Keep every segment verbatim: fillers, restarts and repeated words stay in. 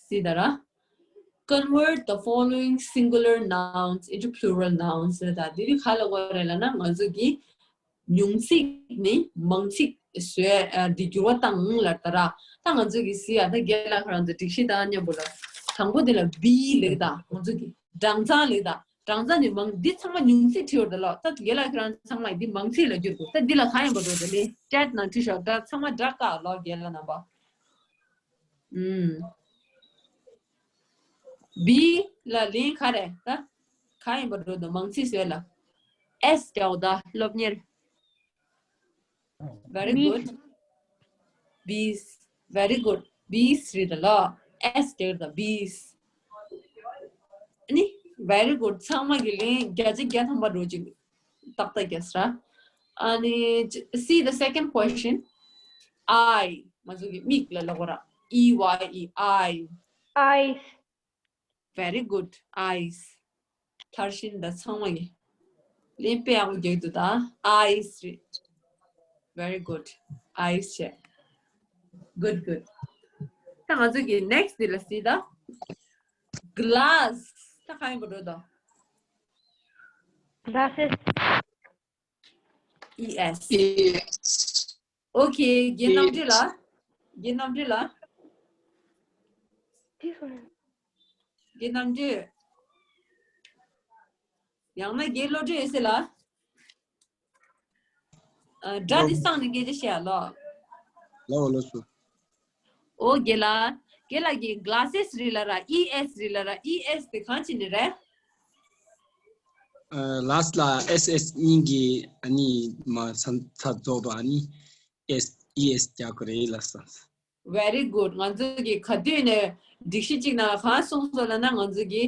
སྲིད་ད་ར། Convert the following singular nouns into plural nouns ཟེར་ད་འདི་རིགས་ག་ལ་གོ་རེད་ལབ་ན་ང་ཚོ་གི་ཉུང་ཚིག་ནི་མང་ཚིག་བཟོས་ཨ་འདི་འགྱུར་བ་བཏང་ལབ་ད་ར། ད་ང་ཚོ་གི་སྲིད་ཡ་ད་རྒན་ལགས་ཁོ་རང་ཚོ་སྒྲིག་གཞི་དང་མཉམ་པོ་ལ་དང་པོ་འདི་ལ་བི་ལབ་ད་ང་ཚོ་གི་སྦྲང་ཚང་ལབ་ད། སྦྲང་ཚང་ནི་མང་འདི་ཚང་མ་ཉུང་ཚིག་བྲིས་ཡོད་ད་ལོ། ད་རྒན་ལགས་ཁྱེད་རང་ཚང་མ་འདི་མང་ཚིག་ལ་བསྒྱུར་དགོས། ད་འདི་ལ་གང་ཡིན་པ་འགྲོ་ད་ལེ་ཅེཊ་ནང་བྲིས་ཤོག་ད་ཚང་མ་སྦྲག་ག་ལོ་རྒན་ལགས་རྣམ་པ། ཨུམ། བི་ལ་ལན་ག་རེ་ད་གང་ཡིན་པ་འགྲོ་ད་མང་ཚིག་བཟོས་ལ་ཨེས་རྒྱག་ད་སློབ་གཉེར། Very good. Bees. Very good. Bees རེད་ལ། S རེད་ལ། Bees. ཨ་ནི། Very good. ཚང་མ་གི་ལན་བརྒྱ་ཆ་བརྒྱ་ཐམ་པ་འགྲོ་ཅིག་ཏག་ཏག་རྒྱག་ས་ར། ཨ་ནི། See the second question. Eye. ང་ཚོ་གི་མིག་ལ་ལབ་དགོས་ར། E Y E. Eye. Eyes. Very good. Eyes. མཐར་ཕྱིན་ད་ཚང་མ་གི་ལན་དཔེ་ཡག་པོ་རྒྱག་འདུག་ད། Eyes རེད། Very good. Eyes བྱས། Good, good. ད་ང་ཚོ་གི་next འདི་ལ་གཟིགས་ད། Glass. ད་གང་ཡིན་པ་འགྲོ་ད། Glasses. E S. E S. Okay. རྒན་རྣམ་གྲོལ་ལགས། རྒན་རྣམ་གྲོལ་ལགས། This one. རྒན་རྣམ་གྲོལ། ཡང་ན་རྒན་བློ་གྲོས་ཡོད་ཟེར་ལགས། ཨ། སྒྲ་འདི་སང་ནས་སྐད་ཆ་བཤད་ཡ་ལོ། ལོ་ལོ་སོ། ཨོ་རྒན་ལགས། རྒན་ལགས་ཀྱིས་glasses རེད་ལབ་ར། E S རེད་ལབ་ར། E S དེ་གང་བྱས་ནས་རེད། ཨ། last ལ་S S གཉིས་ཀྱི་ཨ་ནི་མ་ས་ཚ་རྫོགས་པ་ཨ་ནི་S E S རྒྱག་དགོས་རེད་ལབ་སོང་། Very good. ང་ཚོ་གི་ག་དུས་ནས་སྒྲིག་གཞི་གཅིག་ནང་གང་གསུངས་སོང་ལབ་ན་ང་ཚོ་གི་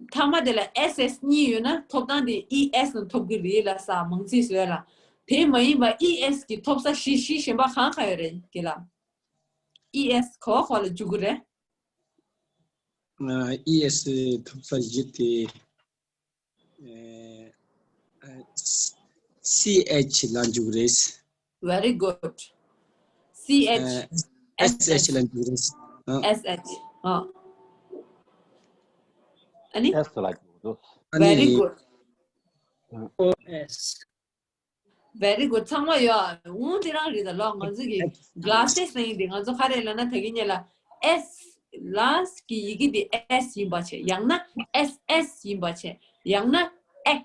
མཐའ་མ་དེ་ལ་S S གཉིས་ཡོད་ན་ཐོབ་ཐང་དེ་E S ནང་ཐོབ་གི་རེད་ལབ་ས། མང་ཚིག་བཟོས་ལ། དེ་མ་ཡིན་པ་E S གི་ཐོབ་ས་གཞི་གཞི་གཞན་པ་གང་ག་ཡོད་རེད་རྒན་ལགས། E S ག་བ་ག་བ་ལ་འཇུག་གི་རེད། ཨ། E S ཐོབ་ས་གཞི་དེ། ཨེ། ཨེ། C H ལ་འཇུག་རེད། Very good. C H. ཨེ། S H ལ་འཇུག་རེད། ཨ། S H. ཨ། ཨ་ནི། S ལ་འཇུག་རེད། ཨ་ནི། Very good. O S. Very good. ཚང་མ་ཡོད། འོང་དེ་རང་རེད་ད་ལོ། ང་ཚོ་གི་glasses ཟེར་ཡིན་དེ་ང་ཚོ་ག་རེ་ལབ་ན་ད་གིན་ཉེ་ལ་S last གི་ཡི་གེ་དེ་S ཡིན་པ་བྱས། ཡང་ན་S S ཡིན་པ་བྱས། ཡང་ན་X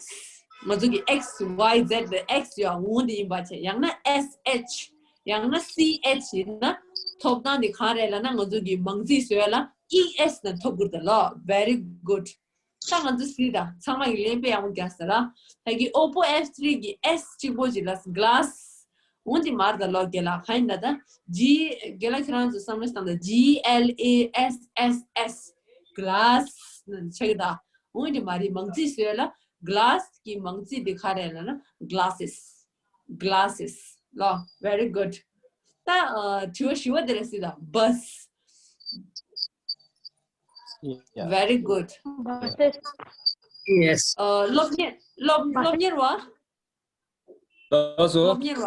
ང་ཚོ་གི་X Y Z དེ་X ཡོད། འོང་དེ་ཡིན་པ་བྱས། ཡང་ན་S H ཡང་ན་C H ཡིན་ན་ཐོབ་ཐང་དེ་ག་རེ་ལབ་ན་ང་ཚོ་གི་མང་ཚིག་བཟོས་ལ་E S ནང་ཐོབ་དགོས་ད་ལོ། Very good. ད་ང་ཚོ་གཟིགས་དང་ཚང་མ་གི་ལན་དཔེ་ཡག་པོ་རྒྱག་ས་ལ། ད་གི་Oppo F three གི་S གཅིག་པོ་ཅིག་ལ་glass འོང་དེ་མར་ད་ལོ་རྒན་ལགས། གང་ཡིན་ད་ད་G རྒན་ལགས་ཁྱེད་རང་ཚོ་བསམ་བློ་བཏང་ད་G L A S S S glass ནི་ཆགས་ཀྱི་ད། འོང་དེ་མ་རེད། མང་ཚིག་བཟོས་ལ་glass གི་མང་ཚིག་དེ་ག་རེ་ལབ་ན་glasses. Glasses ལོ། Very good. ད་ཨ་དྲི་བ་བཞི་པ་དེ་ལ་གཟིགས་དང་bus. Yeah. Very good. Buses. Yes. ཨ་སློབ་གཉེར་སློབ་སློབ་གཉེར་བ། ལགས་སོ། སློབ་གཉེར་བ།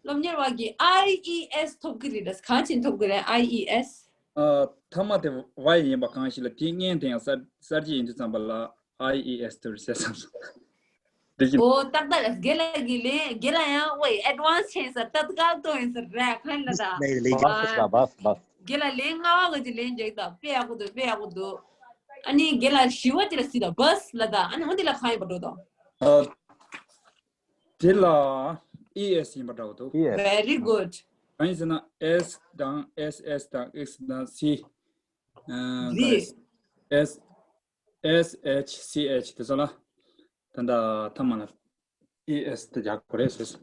སློབ་གཉེར་བ་གིས I E S ཐོབ་ཀྱི་རེད། གང་ཕྱིན་ཐོབ་ཀྱི་རེད། I E S། ཨ་མཐའ་མ་དེ་Y ཡིན་པ་གང་ཞིག་ལ་དེ་སྔོན་དེ་ཡང་གསར་གསར་བརྗེ་ཡིན་དུས་ཙམ་པ་ལ་I E S ཐོབ་རེད་ཟེར་བསམ་སོང་། འདི་བཞིན། ཨོ་ཏག་ཏག་ལ་རྒན་ལགས་ཀྱི་ལན་རྒན་ལགས་ཡང་ཝེ་advance ཆེན་ས་ཏག་ཏག་ཏོ་ཡིན་ས་རེད་ཁ་ལ་ད། ལེགས་ལེགས། ཨ་bus bus bus bus. རྒན་ལགས་ལན་ལྔ་པ་གི་ལན་རྒྱག་ད་དཔེ་ཡག་པོ་འདུག་དཔེ་ཡག་པོ་འདུག་ཨ་ནི་རྒན་ལགས་བཞི་པ་དེ་ལ་གཟིགས་ད་bus ལ་ད། ཨ་ནི་འོ་དེ་ལ་གང་ཡིན་པ་འགྲོ་ད། ཨ་དེ་ལ་E S ཡིན་པ་འདྲ་བོ་འདུག E S. Very good. གང་ཡིན་ཟེར་ན་S དང་S S དང་X དང་C ཨ་ག་རེ་རེད། S S H C H དེ་ཚོ་ལ་ད་ལྟ་ཐ་མ་ལ་E S དེ་རྒྱག་དགོས་རེད་ཟེར།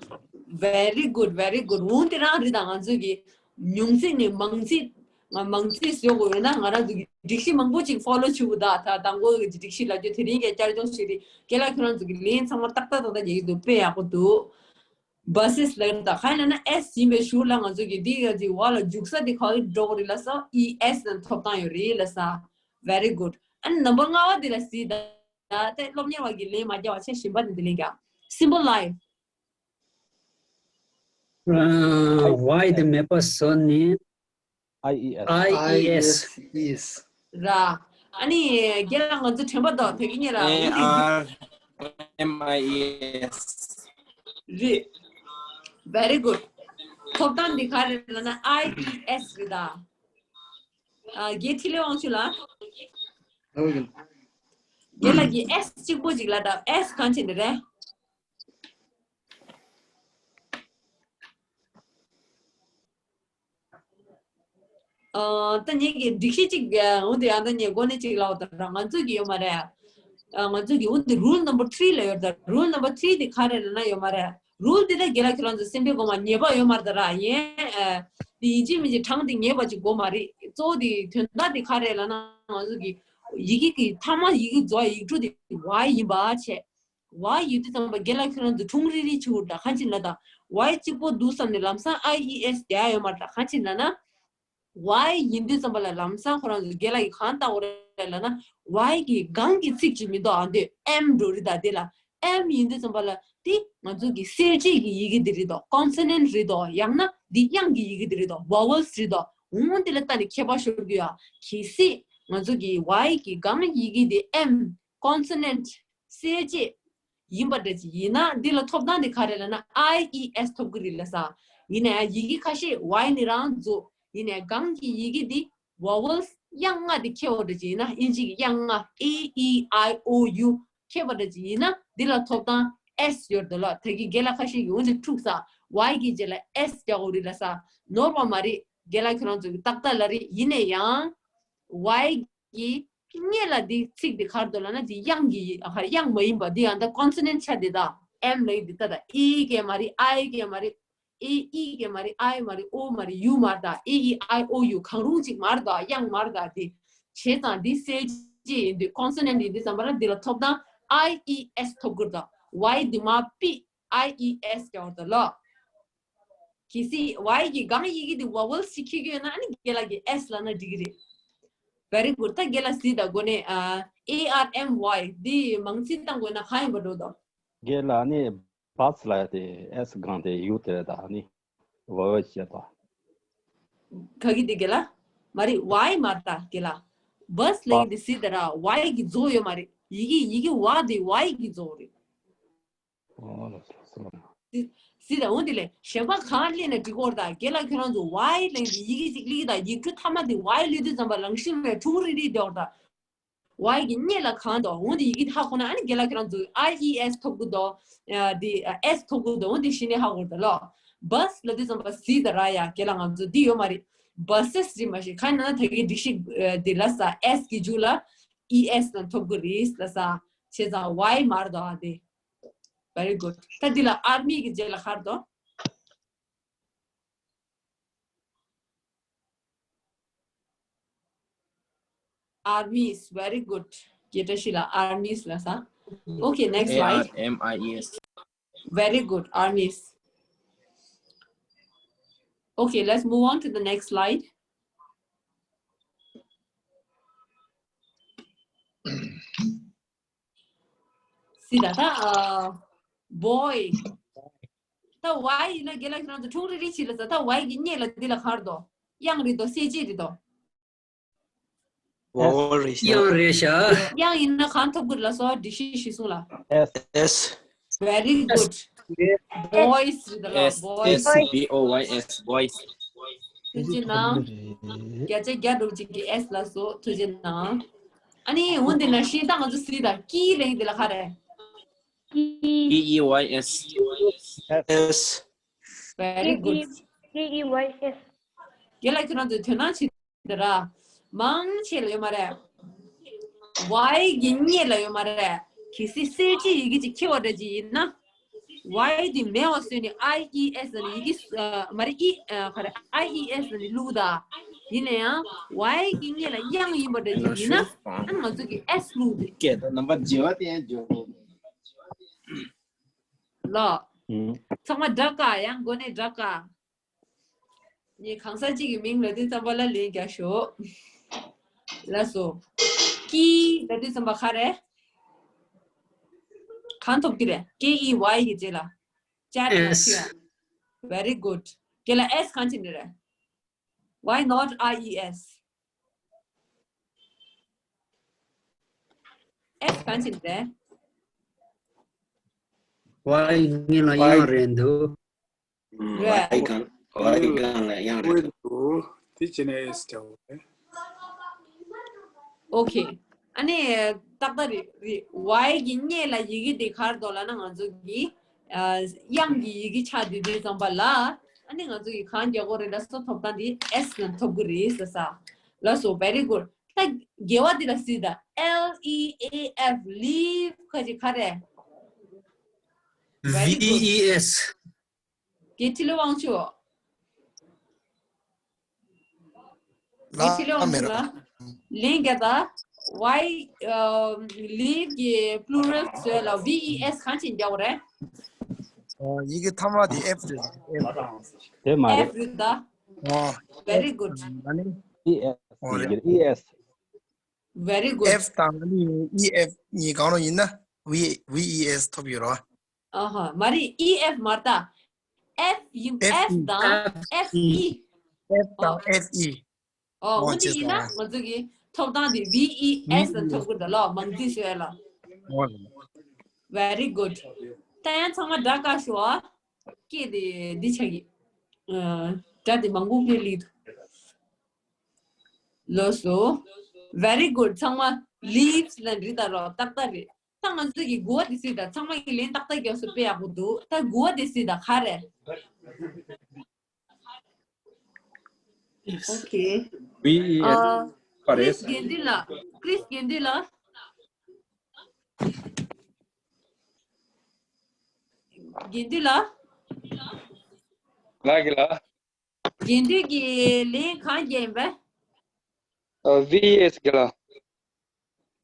Very good, very good. འོང་དེ་རང་རེད་ད། ང་ཚོས་ཀྱི་ཉུང་ཚིག་ནས་མང་ཚིག་ང་མང་ཚིག་བཟོ་དགོས་ཡོད་ན་ང་རང་ཚོ་གི་སྒྲིག་གཞི་མང་པོ་ཅིག་follow བྱེད་དགོས་ད། ད་དང་པོ་གི་སྒྲིག་གཞི་ལབ་རྒྱུ་དེ་རིང་གི་བསྐྱར་སྦྱོང་ཞིག་རེད། རྒན་ལགས་ཁྱོད་རང་ཚོ་གི་ལན་ཚང་མ་ཏག་ཏག་ཏག་ཏག་རྒྱག་གི་འདུག་དཔེ་ཡག་པོ་འདུག Buses ལབ་ད་གང་ཡིན་ན་S ཡིན་པའི་ཞོར་ལ་ང་ཚོ་གི་འདི་ག་ཅིག་བ་ལ་འཇུག་ས་འདི་ག་གི་འགྲོ་གི་རེད་ལ་ས། E S ནང་ཐོབ་ཐང་ཡོད་རེད་ལ་ས། Very good. ཨ་ནི་number ལྔ་པ་འདི་ལ་གཟིགས་ད། ད་ལྟ་སློབ་གཉེར་བ་གི་ལན་མ་རྒྱག་པ་བྱས་གཞན་པ་ནི་འདི་ལན་རྒྱག Simple life. ཨ་Y དེ་མེད་པ་བཟོ་ནི། I E S. I E S. ར། ཨ་ནི་རྒན་ལགས་ང་ཚོ་དྲན་པ་འདུག་དེ་གི་ཉེ་ལ། A R M I E S. རེད། Very good. ཐོབ་ཐང་འདི་ག་རེ་ལབ་ན་I E S རེད་ད། ཨ་རྒན་འཕྲིན་ལས་དབང་ཕྱུག་ལགས། རྒན་ལགས་ཀྱིས་S གཅིག་པོ་ཅིག་ལབ་ད། S གང་བྱེད་འདི་རེད། ཨ་ད་ངེད་ཀྱི་སྒྲིག་གཞི་གཅིག་འོ་དེ་ཡང་ད་ངས་འགོ་ནས་གཅིག་ལབ་དང་ར། ང་ཚོ་གི་ཡོད་མ་རེད། ཨ་ང་ཚོ་གི་འོ་དེ་rule number three ལ་ཡོད་ད། Rule number three དེ་ག་རེ་ལབ་ན་ཡོད་མ་རེད། Rule དེ་ད་རྒན་ལགས་ཁྱོད་རང་ཚོ་སེམས་པའི་སྒོ་མ་ཉེས་པ་ཡོད་མ་རེད་ད་ར། ཡིན་ཨ་དེ་ཡིན་གཅིག་མིན་གཅིག་གྲངས་དེ་ངེས་པ་ཅིག་དགོས་མ་རེད། གཙོ་བོ་དེ་དོན་དག་དེ་ག་རེ་ལབ་ན་ང་ཚོ་གི་ཡི་གེ་གི་མཐའ་མ་ཡི་གེ་རྫོགས་ཡིག་འབྲུ་དེ་Y ཡིན་པ་བྱས། Y ཡིན་དུས་ཙམ་པ་རྒན་ལགས་ཁྱོད་རང་ཚོ་ཁྲུང་རི་རི་བྱེད་དགོས་ད། གང་ཕྱིར་ལབ་ད། Y གཅིག་པོ་འདུག་བསམ་ནས་ལམ་སང་I E S རྒྱག་ཡོད་མ་རེད་ད། གང་ཕྱིར་ལབ་ན། Y ཡིན་དུས་ཙམ་པ་ལ་ལམ་སང་ཁོ་རང་ཚོ་རྒན་ལགས་ཀྱིས་གང་བལྟ་དགོས་རེད་ལབ་ན། Y གི་སྒང་གི་ཚིག་ཅིག་མི་འདུག་ཨ་འདོད་M འགྲོ་རེད་ད། དེ་ལ་M ཡིན་དུས་ཙམ་པ་ལ་དེ་ང་ཚོ་གི་གསལ་བྱེད་ཀྱི་ཡི་གེ་དེ་རེད་དོ། consonant རེད་དོ། ཡང་ན་འདི་དབྱངས་ཀྱི་ཡི་གེ་དེ་རེད་དོ། vowels རེད་དོ། འོ་དེ་ལ་བལྟ་ནས་ཁྱད་པར་ཤོར་གི་ཡོད། གལ་སྲིད་ང་ཚོ་གི་Y གི་སྒང་ཡི་གེ་དེ་M consonant གསལ་བྱེད་ཡིན་པ་འདྲ་ཅིག་ཡིན་ན། འདི་ལ་ཐོབ་ཐང་དེ་ག་རེ་ལབ་ན་I E S ཐོབ་གི་རེད་ལབ་ས། ཡིན་ནའི་ཡི་གེ་ཁ་ཤས་Y ནི་རང་རྫོགས། ཡིན་ནའི་སྒང་གི་ཡི་གེ་འདི་vowels དབྱངས་ལྔ་དེ་ཁྱད་པར་འདྲ་ཅིག་ཡིན་ན། དབྱིན་ཇི་གི་དབྱངས་ལྔ་A E I O U ཁྱད་པར་འདྲ་ཅིག་ཡིན་ན། འདི་ལ་ཐོབ་ཐང་S ཡོད་དོ་ལགས། ད་གི་རྒན་ལགས་ཁ་ཤས་ཀྱིས་འོ་འདི་འཁྲུག་ས། Y གི་རྗེས་ལ་S རྒྱག་དགོས་རེད་ལབ་ས། ནོར་བ་མ་རེད། རྒན་ལགས་ཁྱོད་རང་ཚོ་གི་ཏག་ཏག་ལ་རེད། ཡིན་ནའི་ཡང་Y གི་སྔོན་ལ་འདི་ཚིག་འདི་ག་རེ་འདུག་ལབ་ན། འདི་དབྱངས་ཀྱི་ཨ་ཧ་དབྱངས་མ་ཡིན་པ་འདི་ཡང་ད་consonant ཆ་འདི་ད། M ལབ་ཡག་འདི་ད་ད་E གི་མ་རེད། I གི་མ་རེད། A E གི་མ་རེད། I མ་རེད། O མ་རེད། U མ་རེད་ད། A E I O U གང་རུང་ཅིག་མ་རེད་ད། དབྱངས་མ་རེད་ད། འདི་བྱས་ཙང་འདི་གསལ་བྱེད་ཡིན་དུས་consonant ཡིན་དུས་ཙམ་པ་ལ་འདི་ལ་ཐོབ་ཐང་I E S ཐོབ་དགོས་རེད་ད། Y འདི་མ་པི་I E S རྒྱག་དགོས་རེད་ད་ལགས། གལ་སྲིད་Y གི་སྒང་ཡི་གེ་འདི་vowels ཞིག་འཁྱེར་གྱི་ཡོད་ན། ཨ་ནི་རྒན་ལགས་ཀྱིས་S ལབ་ན་འགྲིག་གི་རེད། Very good. ད་རྒན་ལགས་གཟིགས་དང་། འགོ་ནས་ཨ་A R M Y འདི་མང་ཚིག་བཏང་དགོས་ན་གང་ཡིན་པ་འགྲོ་དང་། རྒན་ལགས་ནི་bus ལབ་ཡག་དེ་S སྒང་དེ་U དེ་རེད་ད། ཨ་ནི་vowel བྱས་ད། ག་གི་འདི་རྒན་ལགས། མ་རེད། Y མ་རེད་ད་རྒན་ལགས། bus ལབ་ཡག་འདི་གཟིགས་དང་ར། Y གི་རྫོགས་ཡོད་མ་རེད། ཡི་གེ་ཡི་གེ་བ་འདི་Y གི་རྫོགས་རེད། སི་ད་འོ་དེ་ལས་གཞན་པ་གང་སླེབས་ན་འགྲིག་གི་རེད་ད། རྒན་ལགས་ཁྱོད་རང་ཚོ་Y ལབ་ཡག་ཡི་གེ་ཅིག་སླེབས་ད། ཡིག་འབྲུ་མཐའ་མ་དེ་Y སླེབས་དུས་ཙམ་པ་ལང་ཤིང་བའི་ཁྲུང་རི་རི་འདུག་ད། Y གི་སྔོན་ལ་གང་འདུག་འོ་དེ་ཡི་གེ་དེ་ཧ་གོ་ན། ཨ་ནི་རྒན་ལགས་ཁྱོད་རང་ཚོ་I E S ཐོབ་གི་འདུག་ཨ་དེ་S ཐོབ་གི་འདུག་འོ་དེ་གཞི་ནས་ཧ་གོ་གི་རེད་ད་ལགས། bus ལབ་དུས་ཙམ་པ་སི་ད་ར་ཡ། རྒན་ལགས་ང་ཚོ་འདི་ཡོད་མ་རེད། buses རེད་མ་གཞི། གང་ཡིན་ན་ད་གི་སྒྲིག་གཞི་དེ་ལབ་ས། S གི་མཇུག་ལ་E S ལ་ཐོབ་གི་རེད་ལབ་ས། བྱས་ཙང་Y མ་རེད་ད། ཨ་དེ། Very good. ད་འདི་ལ་army གི་རྗེས་ལ་ག་རེ་འདུག armies. Very good. རྒྱལ་བཀྲ་ཤིས་ལགས། armies ལབ་ས། Okay, next slide. A R M I E S. Very good. Armies. Okay, let's move on to the next slide. སི་ད་ད་ཨ་boy. ད་Y ཡིན་ན་རྒན་ལགས་ཁྱོད་རང་ཚོ་ཁྲུང་རི་རི་བྱས་ལབ་ས། ད་Y གི་སྔོན་ལ་འདི་ལ་ག་རེ་འདུག་དབྱངས་རེད་དོ། གསལ་བྱེད་རེད་དོ། vowel རེད་ཤག་དབྱངས་རེད་ཤག་དབྱངས་ཡིན་ན་གང་ཐོབ་གི་རེད་ལབ་སོང་། སྒྲིག་གཞི་གཞིར་བཟུང་ལ། S S Very good. Boys རེད་ད་ལགས། S boys. S B O Y S, boys. ཐུགས་རྗེ་གནང་། བརྒྱ་ཆ་བརྒྱ་འགྲོ་གཅིག་གི་S ལ་སོགས་ཐུགས་རྗེ་གནང་། ཨ་ནི་འོ་འདི་ན་ཤེས་ད་ང་ཚོ་སི་ད་ཀི་ལེན་འདི་ལ་ག་རེ། K E Y S. S Very good. K E Y S. རྒན་ལགས་ཁྱོད་རང་ཚོས་དོ་སྣང་བྱེད་འདི་ར། མང་ཆེ་ལ་ཡོད་མ་རེད། Y གི་སྔོན་ལ་ཡོད་མ་རེད། གལ་སྲིད་གསལ་བྱེད་ཡི་གེ་ཅིག་འཁྱེར་བ་འདྲ་ཅིག་ཡིན་ན། Y དེ་མེད་པ་བཟོས་ནས་I E S ལ་ཡི་གེ་ཨ་མ་རེད། ཨི་ཨ་ག་རེ། I E S ལ་བླུགས་ད། ཡིན་ན་ཡང་Y གི་སྔོན་ལ་དབྱངས་ཡིན་པ་འདྲ་ཅིག་ཡིན་ན། ཨ་ནི་ང་ཚོ་གི་S བླུགས་ཏེ། སྐད་དང་རྣམ་པ་བརྗེ་བ་དེ་ཡང་འཇོག་དགོས། ལགས། ཚང་མ་སྒྲ་དཀར། ཡང་འགོ་ནས་སྒྲ་དཀར། ངས་གང་ཟག་གཅིག་གི་མིང་ལབ་དུས་ཙམ་པ་ལ་ལན་རྒྱག་ཤོག་ལགས་སོ། ཀི་ལབ་དུས་ཙམ་པ་ག་རེ། གང་ཐོབ་ཀྱི་རེད། K E Y གི་རྗེས་ལ། ཅར་གྱི་S. ཕྱིར། Very good. རྒན་ལགས་S གང་ཕྱིན་ནི་རེད། Why not I E S? S གང་ཕྱིན་རེད། Y སྔོན་ལ་དབྱངས་རེད་འདུག་རེད། Y གང་Y གང་ལ་དབྱངས་རེད་འདུག་དེ་བྱས་ནས་S བྱའོ། Okay. ཨ་ནི་ཏག་ཏག་རེད་རེད། Y གི་སྔོན་ལ་ཡི་གེ་དེ་ག་རེ་འདུག་ལབ་ན་ང་ཚོ་གི་དབྱངས་ཀྱི་ཡི་གེ་ཆགས་བསྡད་དུས་ཙམ་པ་ལ། ཨ་ནི་ང་ཚོ་གི་གང་རྒྱག་དགོས་རེད་ལབ་སོ་ཐོབ་ཐང་དེ་S ནང་ཐོབ་གི་རེད་ཟེར་ས། ལགས་སོ། Very good. ད་རྒྱལ་བ་འདི་ལ་གཟིགས་དང་། L E A F, leaf. ཁ་ཅིག་ག་རེ། V E S. དེ་ཁྲི་ལོ་དབང་ཕྱུག་དེ་ཁྲི་ལོ་དབང་ཕྱུག་ལ་ལན་རྒྱག་དང་། Y leaf གི་plural བཟོས་ལ་V E S གང་ཕྱིན་རྒྱག་དགོས་རེད། ཡི་གེ་ཐ་མ་དེ་F རེད། F དེ་མ་རེད། F རེད་ད། ཨོ། Very good. ཨ་ནི་E S ཨོ་རེད། E S Very good. F དང་ཨ་ནི་E F གཉིས་གང་རུང་ཡིན་ན་V V E S ཐོབ་ཡོད་རོ། ཨ་ཧ། མ་རེད། E F མ་རེད་ད། F ཡིན། F དང་F E. F དང་F E། ཨོ་འོ་འདི་ཡིན་ན་ང་ཚོ་གི་ཐོབ་ཐང་དེ་V E S ལ་ཐོབ་གི་འདུག་ལོ། མང་ཚིག་ཤོད་ལ། ཨོ་རེད། Very good. ད་ཡང་ཚང་མ་སྒྲ་བཀག་ཤོག་ཨ། སྐད་དེ་འདི་ཆགས་ཀྱི། ཨ། སྒྲ་དེ་མང་པོ་སླེབས་ལེ་འདུག་ལགས་སོ། Very good. ཚང་མ་leaves ལ་འབྲི་ད་རོགས། ཏག་ཏག་རེད། ད་ང་ཚོ་གི་དགུ་བ་དེ་གཟིགས་དང་། ཚང་མ་གི་ལན་ཏག་ཏག་རྒྱབ་སོང་། དཔེ་ཡག་པོ་འདུག་ད་དགུ་བ་དེ་གཟིགས་དང་། ག་རེ། Okay. V E S ཨ། པ་རེད། Chris དགེ་འདུན་ལགས། Chris དགེ་འདུན་ལགས། དགེ་འདུན་ལགས། ལགས་ཀྱི་ལགས། དགེ་འདུན་གྱིས་ལན་གང་རྒྱབ་ཡིན་པས། ཨ། V E S གི་ལགས།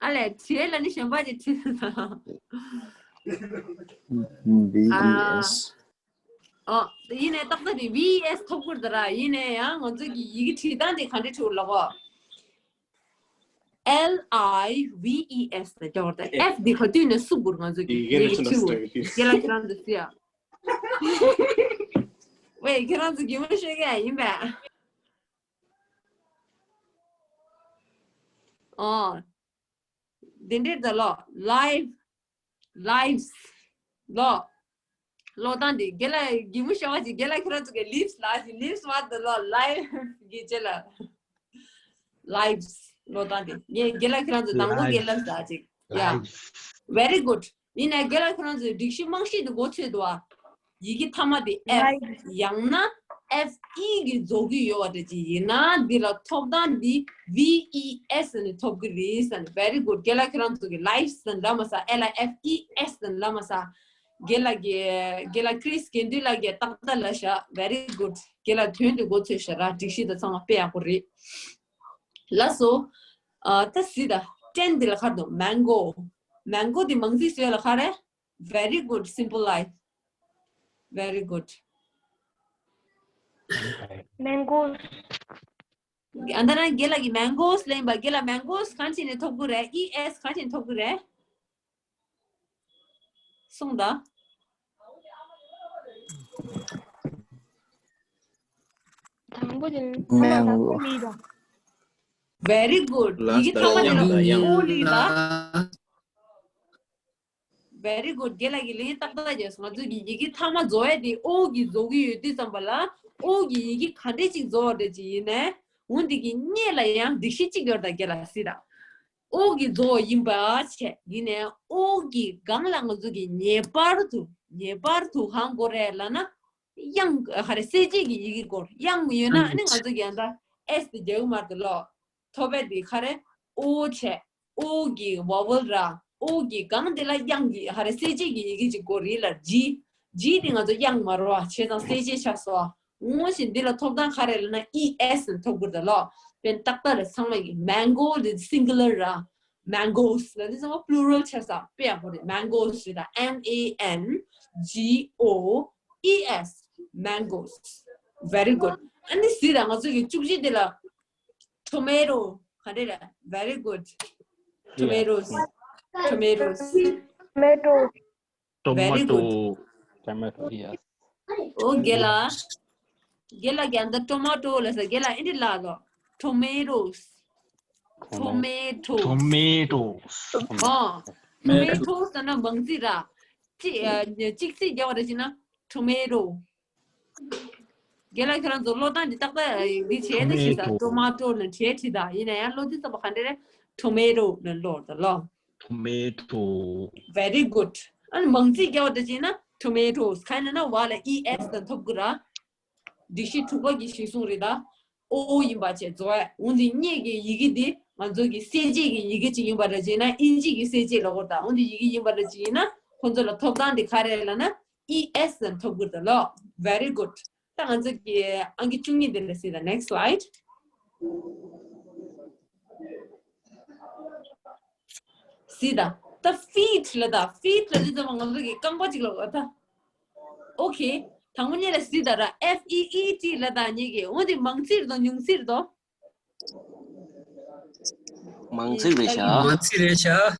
ཨ་ལས། དྲིས་ལ་ནི་གཞན་པ་ཅིག་དྲིས་ད། V E S. ཨོ། ཡིན་ནའི་ཏག་ཏག་དེ་V E S ཐོབ་ཀྱི་རེད་ད་ར། ཡིན་ནའི་ཡང་ང་ཚོ་གི་ཡི་གེ་བྲིས་སྟངས་དེ་ག་འདྲ་བྲིས་ལབ་གོ། L I V E S ལབ་རྒྱག་དགོས་རེད་ད། F འདི་ག་དུས་ནས་བསུབ་དགོས་རེད་ང་ཚོ་གི་ཡི་གེ་བྲིས་དགོས། རྒན་ལགས་ཁྱེད་རང་ཚོ་གཟིགས་ཡ། ཝེ། ཁྱེད་རང་ཚོ་གད་མོ་ཤོར་གི་ཡིན་པས། ཨོ། འདི་འདྲས་ད་ལོ། live, lives ལོ། ཀློག་སྟངས་འདི་རྒན་ལགས་གད་མོ་ཤོར་བ་ཅིག་རྒན་ལགས་ཁྱེད་རང་ཚོ་གི་leaves ལབ་ཅིག leaves མ་ད་ལོ། live གི་རྗེས་ལ་lives ཀློག་སྟངས་འདི། ངས་རྒན་ལགས་ཁྱེད་རང་ཚོ་དང་པོ་རྒན་ལགས་ལབ་ཅིག Yeah. Very good. ཡིན་ནའི་རྒན་ལགས་ཁྱེད་རང་ཚོས་སྒྲིག་གཞི་རྨང་གཞི་འདི་མགོ་ཚོས་འདུག་ཨ། ཡི་གེ་ཐ་མ་དེ་F ཡང་ན་F E གིས་རྫོགས་ཀྱི་ཡོད་པ་འདྲ་ཅིག་ཡིན་ན། འདི་ལ་ཐོབ་ཐང་འདི་V E S ནས་ཐོབ་ཀྱི་རེད་ཟེར་ནས། Very good. རྒན་ལགས་ཁྱེད་རང་ཚོ་གི་lives ནས་ལབ་མ་ཟ། L I F E S ནས་ལབ་མ་ཟ། རྒན་ལགས་ཀྱི། རྒན་ལགས་Chris དགེ་འདུན་ལགས་ཀྱིས་ཏག་ཏག་ལབ་ཤག Very good. རྒན་ལགས་དོན་དེ་མགོ་ཚོས་ཤག་ར། སྒྲིག་གཞི་དང་ཚང་མ་དཔེ་ཡག་པོ་རེད། ལགས་སོ། ཨ། ད་གཟིགས་དང་། ཊེན་འདི་ལ་ག་རེ་འདུག Mango. Mango འདི་མང་ཚིག་བཟོས་ལ་ག་རེ། Very good. Simple life. Very good. Mangoes. ཨ། ད་ནང་རྒན་ལགས་ཀྱིས་mangoes ལབ་པ། རྒན་ལགས་mangoes གང་བྱས་ནས་ཐོབ་ཀྱི་རེད། E S གང་བྱས་ནས་ཐོབ་ཀྱི་རེད། གསུངས་དང་། དང་པོ་དེ་ནི་Mango. ལི་དང་། Very good. ཡི་གེ་ཐ་མ་དེ་ལ་ཨོ་ལི་ལ། Very good. རྒན་ལགས་ཀྱིས་ལན་ཏག་ཏག་བརྒྱབ་སོང་། ང་ཚོ་གི་ཡི་གེ་ཐ་མ་རྫོགས་ཡས་དེ་ཨོ་གིས་རྫོགས་ཀྱི་ཡོད་དུས་ཙམ་པ་ལ། ཨོ་གི་ཡི་གེ་ག་འདྲས་ཅིག་རྫོགས་པ་འདྲ་ཅིག་ཡིན་ནའི། འོ་འདི་གི་སྔོན་ལ་ཡང་སྒྲིག་གཞི་གཅིག་ཡོད་རེད་ད། རྒན་ལགས་གཟིགས་དང་། ཨོ་གིས་རྫོགས་པ་ཡིན་པ་བྱས། ཡིན་ནའི་ཨོ་གི་སྒང་ལ་ང་ཚོ་གི་ངེས་པར་དུ། ངེས་པར་དུ་གང་དགོས་རེད་ལབ་ན། དབྱངས་ག་རེ། གསལ་བྱེད་ཀྱི་ཡི་གེ་དགོས་རེད། དབྱངས་ཡོད་ན་ཨ་ནི་ང་ཚོ་གི་ཡང་ད་S དེ་རྒྱག་གི་མ་རེད་ལོ། ཐོབ་པ་དེ་ག་རེ། ཨོ་བྱས། ཨོ་གི་vowel ར། ཨོ་གི་སྒང་དེ་ལ་དབྱངས་ཀྱི་ག་རེ། གསལ་བྱེད་ཀྱི་ཡི་གེ་ཅིག་དགོས་རེད་ལ། G. G དེ་ང་ཚོ་དབྱངས་མ་རེད་བ། བྱས་ཙང་གསལ་བྱེད་ཆགས་སོང་། ངོ་ཤེས་འདི་ལ་ཐོབ་ཐང་ག་རེ་ལབ་ན་E S ཐོབ་དགོས་རེད་ལོ། དཔེར་ན་ཏག་ཏག་ལ་ཚང་མ་གི་mango དེ་singular ར། Mangoes ལ་འདི་ཚང་མ་plural ཆགས་ས་དཔེ་ཡག་པོ་རེད། Mangoes རེད་ད། M A N G O E S. Mangoes. Very good. ཨ་ནི་གཟིགས་དང་། ང་ཚོ་གི་བཅུ་གཅིག་དེ་ལ་tomato ག་འདྲ་རེད། Very good. Tomatoes. Tomatoes. Tomato. Very good. Tomato, yes. ཨོ་རྒན་ལགས། རྒན་ལགས་ཀྱིས་ཨ་ད་ཊོ་མ་ཊོ་ལབ་ས། རྒན་ལགས་ཨེ་འདྲ་ལབ་ལོ། Tomatoes. Tomatoes. Tomatoes. ཨོ། Tomatoes ཟེར་ན་མང་ཚིག་ར། གཅིག་ཨ་གཅིག་ཚིག་རྒྱག་པ་རེད་ཅེ་ན། Tomato. རྒན་ལགས་ཁྱེད་རང་ཚོ་ཀློག་སྟངས་འདི་ཏག་ཏག་འདི་བྱས་ན་ཤེས་ས། Tomato. ཊོ་མ་ཊོ་ལ་བྲིས་བྲིས་དང་། ཡིན་ན་ཡང་ཀློག་དུས་ཙམ་པ་ག་འདྲ་རེད། Tomato ལ་ཀློག་ད་ལོ། Tomato. Very good. ཨ་ནི་མང་ཚིག་རྒྱག་པ་འདྲ་བྱས་ན་tomatoes། གང་ཡིན་ན་བ་ལ་E S དང་ཐོབ་དགོས་ར། སྒྲིག་གཞི་དྲུག་པ་གི་གཞིར་བཟུང་རེད་ད། ཨོ་ཨོ་ཡིན་པ་བྱས་བཟོ་བས། འོན་ཏེ་སྔོན་གྱི་ཡི་གེ་འདི་ང་ཚོ་གི་གསལ་བྱེད་ཀྱི་ཡི་གེ་ཅིག་ཡིན་པ་འདྲ་བྱས་ན་ཨིན་ཇི་གི་གསལ་བྱེད་ལབ་དགོས་རེད་ད། འོན་ཏེ་ཡི་གེ་ཡིན་པ་འདྲ་ཅིག་ཡིན་ན་ཁོ་ཚོ་ལ་ཐོབ་ཐང་འདི་ག་རེ་ལབ་ན་E S ལ་ཐོབ་དགོས་རེད་ད་ལོ། Very good. ད་ང་ཚོ་གི་ཨང་ཀི་བཅུ་གཉིས་འདི་ལ་གཟིགས་དང་། Next slide. གཟིགས་དང་། ད་feet ལབ་ད། feet ལབ་དུས་ཙམ་པ་ང་ཚོ་གི་རྐང་པ་ཅིག་ལབ་དགོས་ད། Okay. དང་པོ་ཉིད་ལ་གཟིགས་དང་ར། F E E T ལབ་ད་ཉིད་ཀྱི། འོ་དེ་མང་ཚིག་རེད་དོ་ཉུང་ཚིག་རེད་དོ། མང་ཚིག་རེད་ཤག་མང་ཚིག་རེད་ཤག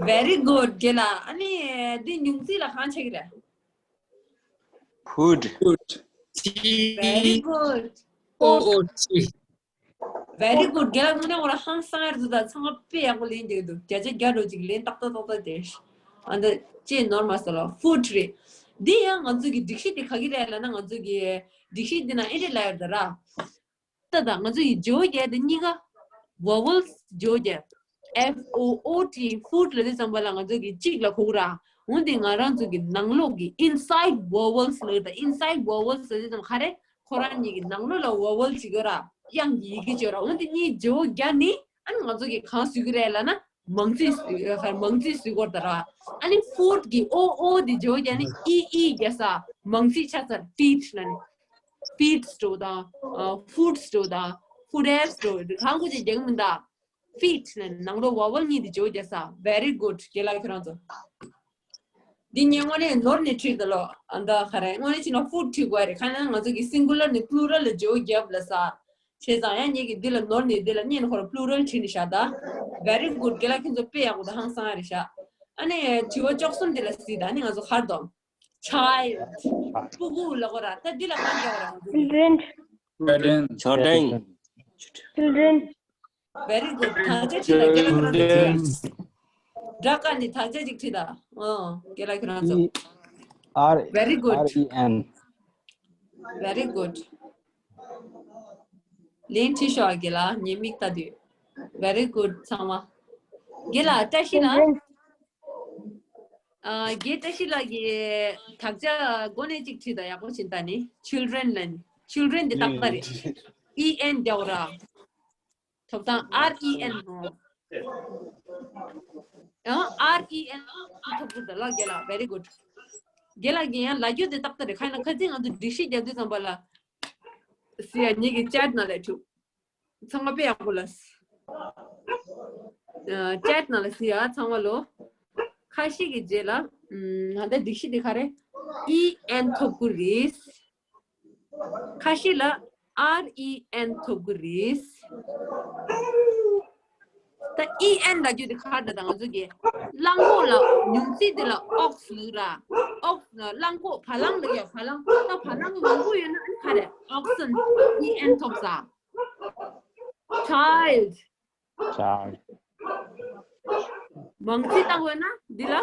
Very good རྒན་ལགས། ཨ་ནི་འདི་ཉུང་ཚིག་ལ་གང་ཆགས་ཀྱི་རེད། Food. Very good. ཨོ་ཨོ་ཅི། Very good རྒན་ལགས། དངོས་གནས་ཁོ་རང་ཧང་སང་ཡར་འདུག་ད། ཚང་མ་དཔེ་ཡག་པོ་ལན་རྒྱག་འདུག་བརྒྱ་ཆ་བརྒྱ་འགྲོ་ཅིག་ལན་ཏག་ཏག་ཏག་ཏག་དེ། ཨ་ད་ཅེ་ནོར་མ་སོང་ལོ། Food རེད། འདི་ཡང་ང་ཚོ་གི་སྒྲིག་གཞི་དེ་ག་གི་རེད་ལབ་ན། ང་ཚོ་གི་སྒྲིག་གཞི་འདི་ན་ཨེ་འདྲ་ལབ་ཡོད་ད་ར། ད་ད་ང་ཚོ་ཡི་ཇོ་རྒྱལ་དེ་གཉིས་ཀ་vowels ཇོ་རྒྱལ། F O O D food ལབ་དུས་ཙམ་པ་ལ་ང་ཚོ་གི་གཅིག་ལ་གོ་གི་ར། འོན་ཏེ་ང་རང་ཚོ་གི་ནང་ལོགས་ཀྱི་inside vowels ལབ་ད། inside vowels ལབ་དུས་ཙམ་ག་རེ། ཁོ་རང་གཉིས་ཀྱི་ནང་ལོགས་ལ་vowel ཅིག་ཡོད་ར། དབྱངས་ཀྱི་ཡི་གེ་ཅིག་ཡོད་ར། འོན་ཏེ་གཉིས་ཇོ་རྒྱལ་ནི་ཨ་ནི་ང་ཚོ་གི་གང་བཟོ་གི་རེད་ལབ་ན། མང་ཚིག་བཟོ་གི་རེད་ད་ར། ཨ་ནི་food གི་O O དེ་ཇོ་རྒྱལ་ནི་E E རྒྱག་ས་མང་ཚིག་ཆགས་ཚར། feet ལབ་ནི། feet སྤྲོ་དང་། ཨ་food སྤྲོ་དང་། food ཨེ་སྤྲོ་དང་། གང་གོ་ཅིག་རྒྱག་མི་འདུག feet ནི་ནང་ལོགས་vowel གཉིས་དེ་ཇོ་རྒྱག་ས། Very good རྒན་ལགས་ཁྱེད་རང་ཚོ། འདི་ངས་དངོས་གནས་ནོར་ནས་བྲིས་ད་ལོ། ཨ་ད་ག་རེ། དངོས་གནས་བྱས་ན་food བྲིས་དགོས་རེད། གང་ཡིན་ན་ང་ཚོ་གི་singular ནས་plural ལ་ཇོ་རྒྱབ་ལབ་ས། བྱས་ཙང་ཡང་ངེད་ཀྱིས་འདི་ལ་ནོར་ནས་འདི་ལ་སྔོན་ནས་ཁོ་རང་plural བྲིས་ནས་བཞག་ད། Very good རྒན་ལགས་ཁྱེད་ཚོ་དཔེ་ཡག་པོ་དང་ཧང་སང་རེད་ཤག་ཨ་ནི་དྲི་བ་བཅུ་གསུམ་འདི་ལ་གཟིགས་དང་། ཨ་ནི་ང་ཚོ་ག་རེ་འདུག child ཕྲུ་གུ་ལབ་དགོས་ར། ད་འདི་ལ་ག་རེ་རྒྱག་དགོས་ར་ང་ཚོ་གི། Children. Children. Children. Very good དག་ཆ་བྲིས་དང་། རྒན་ལགས་ཁྱེད་རང་ཚོ་བྲིས་དང་། Children. སྦྲག་ཀ་ནས་དག་ཆ་ཅིག་བྲིས་དང་། ཨོ་རྒན་ལགས་ཁྱེད་རང་ཚོ། E R Very good. R E N. Very good. ལན་བྲིས་ཤོག་རྒན་ལགས། ངའི་མིག་ལྟ་དུས། Very good ཚང་མ། རྒན་ལགས་བཀྲ་ཤིས་ལགས། Children. ཨ་རྒན་བཀྲ་ཤིས་ལགས་ཀྱིས་དག་ཆ་འགོ་ནས་ཅིག་བྲིས་དང་། ཡག་པོ་བྱས་ད་ནི། Children ལབ་ནི། Children འདི་ཏག་ཏག་རེད། E N རྒྱག་ར། ཐོབ་ཐང་R E N ནོ། ཡང་R E N ཐོབ་ཀྱི་འདུག་ལགས་རྒན་ལགས། Very good རྒན་ལགས་ཀྱིས་ཡང་ལབ་རྒྱུ་དེ་ཏག་ཏག་རེད། གང་ཡིན་ན་ཁ་སང་ང་ཚོ་སྒྲིག་གཞི་རྒྱག་དུས་ཙམ་པ་ལ། སི་ཡ་ངེད་ཀྱི་chat ནང་ལ་བྲིས། ཚང་མ་དཔེ་ཡག་པོ་ལ། chat ནང་ལ་སི་ཡ་ཚང་མ་ལོ། ཁ་ཤས་ཀྱི་རྗེས་ལ། ཨམ་ད་ལྟ་སྒྲིག་གཞི་དེ་ག་རེ། E N ཐོབ་ཀྱི་རེད། ཁ་ཤས་ལ་R E N ཐོབ་ཀྱི་རེད། ད་E N ལབ་རྒྱུ་དེ་ག་རེ་ད། ང་ཚོ་གི་གླང་གོག་ལ་ཉུང་ཚིག་དེ་ལ་ox ལབ་ར། ox ལ་གླང་གོག་བ་ལང་ལབ་ཡ། བ་ལང་། ད་བ་ལང་མང་པོ་ཡོད་ན་ཨ་ནི་ག་རེ། oxen E N ཐོབ་ས། child Child. མང་ཚིག་བཏང་བས་ན་འདི་ལ།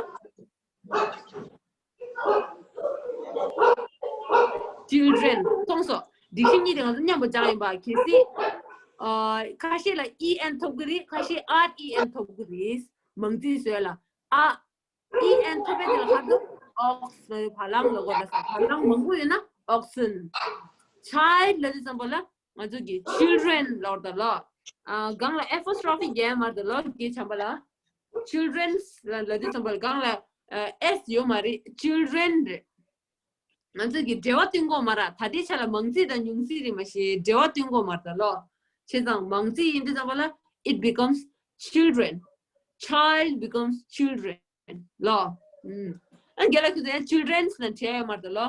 children མཐོང་སོང་། སྒྲིག་གཞི་གཉིས་དེ་ང་ཚོ་མཉམ་པོ་སྦྱངས་ཡིན་པ། གལ་སྲིད། ཨ་ཁ་ཤས་ལ་E N ཐོབ་ཀྱི་རེད། ཁ་ཤས་R E N ཐོབ་ཀྱི་རེད། མང་ཚིག་བཟོས་ལ། ཨ་E N ཐོབ་པའི་དེ་ལ་ག་རེ་འདུག ox བ་ལང་ལབ་དགོས་ད་ས། བ་ལང་མང་པོ་ཡོད་ན་oxen། child ལབ་དུས་ཙམ་པ་ལ་ང་ཚོ་གི་children ལབ་དགོས་ད་ལོ། ཨ་སྒང་ལ་apostrophe རྒྱག་མ་རེད་ད་ལོ། སྐད་ཆ་བ་ལ། children's ལབ་དུས་ཙམ་པ་ལ་སྒང་ལ་ཨ་S ཡོད་མ་རེད། children རེད། ང་ཚོ་གི་འབྲེལ་བ་སྟོན་དགོས་མ་རེད། ད་ལྟའི་ཆ་ལ་མང་ཚིག་དང་ཉུང་ཚིག་རེད་མ་གཞི་འབྲེལ་བ་སྟོན་དགོས་མ་རེད་ད་ལོ། བྱས་ཙང་མང་ཚིག་ཡིན་དུས་ཙམ་པ་ལ་it becomes children. Child becomes children ལོ། ཨུམ། ཨ་རྒན་ལགས་ཁྱོད་ཚོ་ཡང་children's ལབ་བྲིས་ཡོད་མ་རེད་ད་ལོ།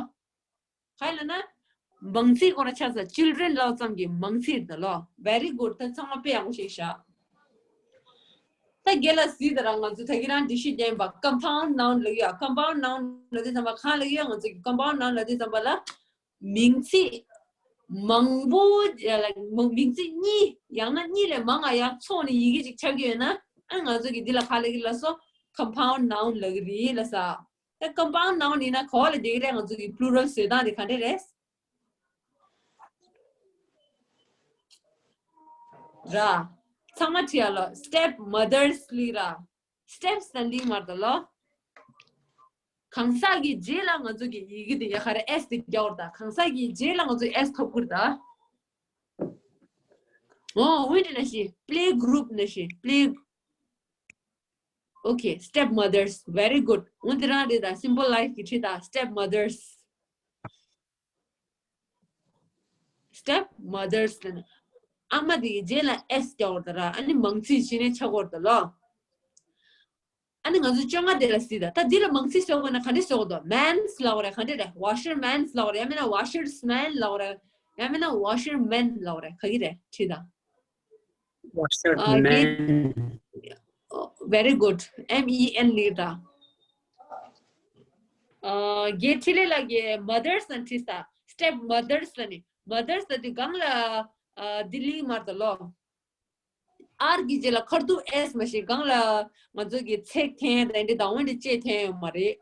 ག་རེ་ལབ་ན། མང་ཚིག་ཁོ་རང་ཆགས་ས་children ལབ་ཙམ་གྱིས་མང་ཚིག་རེད་ད་ལོ། Very good ད་ཚང་མ་དཔེ་ཡག་པོ་ཤེས་ཤག་ད་རྒན་ལགས་གཟིགས་དང་ར། ང་ཚོ་ད་གིན་རང་སྒྲིག་གཞི་རྒྱག་ཡིན་པ། compound noun ལབ་ཡོད། compound noun ལབ་དུས་ཙམ་པ་གང་ལབ་ཡོད། ང་ཚོ་གི་compound noun ལབ་དུས་ཙམ་པ་ལ། མིང་ཚིག་མང་པོ་ལ་མིང་ཚིག་གཉིས་ཡང་ན་གཉིས་ལས་མང་ང་ཡང་ཚོགས་ནས་ཡི་གེ་ཅིག་ཆགས་ཀྱི་ཡོད་ན། ཨ་ང་ཚོ་གི་འདི་ལ་ག་ལབ་ཀྱི་ལབ་སོང་། compound noun ལབ་ཀྱི་རེད་ལབ་ས། ད་compound noun ཡིན་ན་ག་པར་ལ་འགྲིག་གི་རེད། ང་ཚོ་གི་plural བཟོ་སྟངས་དེ་ག་འདྲ་རེད། ར། ཚང་མ་བྲིས་ཡ་ལོ། step mothers ལབ་ར། steps ལབ་འདི་མ་རེད་ལོ། གང་ཟག་གི་རྗེས་ལ་ང་ཚོ་གི་ཡི་གེ་དེ་ཡ་ག་རེ་S དེ་རྒྱག་པ་རེད་ད། གང་ཟག་གི་རྗེས་ལ་ང་ཚོ་S ཐོབ་ཀྱི་རེད་ད། ཨོ་འོན་ཏེ་ན་ཤི་play group ན་ཤི་play. Okay, step mothers, very good. འོན་ཏེ་རང་རེད་ད། simple life གི་ཁྲིད་ད་step mothers. step mothers ལ་ནི་ཨ་མ་དེ་གི་རྗེས་ལ་S རྒྱག་པ་རེད་ད་ར། ཨ་ནི་མང་ཚིག་ཕྱི་ནས་ཆགས་པ་རེད་ད་ལོ། ཨ་ནི་ང་ཚོ་བཅོ་ལྔ་དེ་ལ་གཟིགས་ད། ད་འདི་ལ་མང་ཚིག་བཟོ་དགོས་ན་ག་འདྲ་བཟོ་དགོས་འདུག men's ལབ་དགོས་རེད། ག་འདྲ་རེད། washerman's ལབ་དགོས་རེད། ཡང་མིན་ན་washer's man ལབ་དགོས་རེད། ཡང་མིན་ན་washermen ལབ་དགོས་རེད། ག་གི་རེད་ཁྲིད་ད། washerman. Very good. M E N ལབ་ད། རྒན་འཕྲིན་ལས་ལགས་ཀྱིས་mothers ལ་ཁྲིད་ད། step mothers ལ་ནི་mothers ལ་དེ་སྒང་ལ་ལྡི་ལི་མར་ད་ལོ། R གི་རྗེས་ལ་ཁ་ཐུག་S མ་ཤེས་སྒང་ལ་ང་ཚོ་གི་ཚེག་འཐེན་དང་འདི་དང་འོན་ཏེ་ལྕེ་འཐེན་ཡོད་མ་རེད།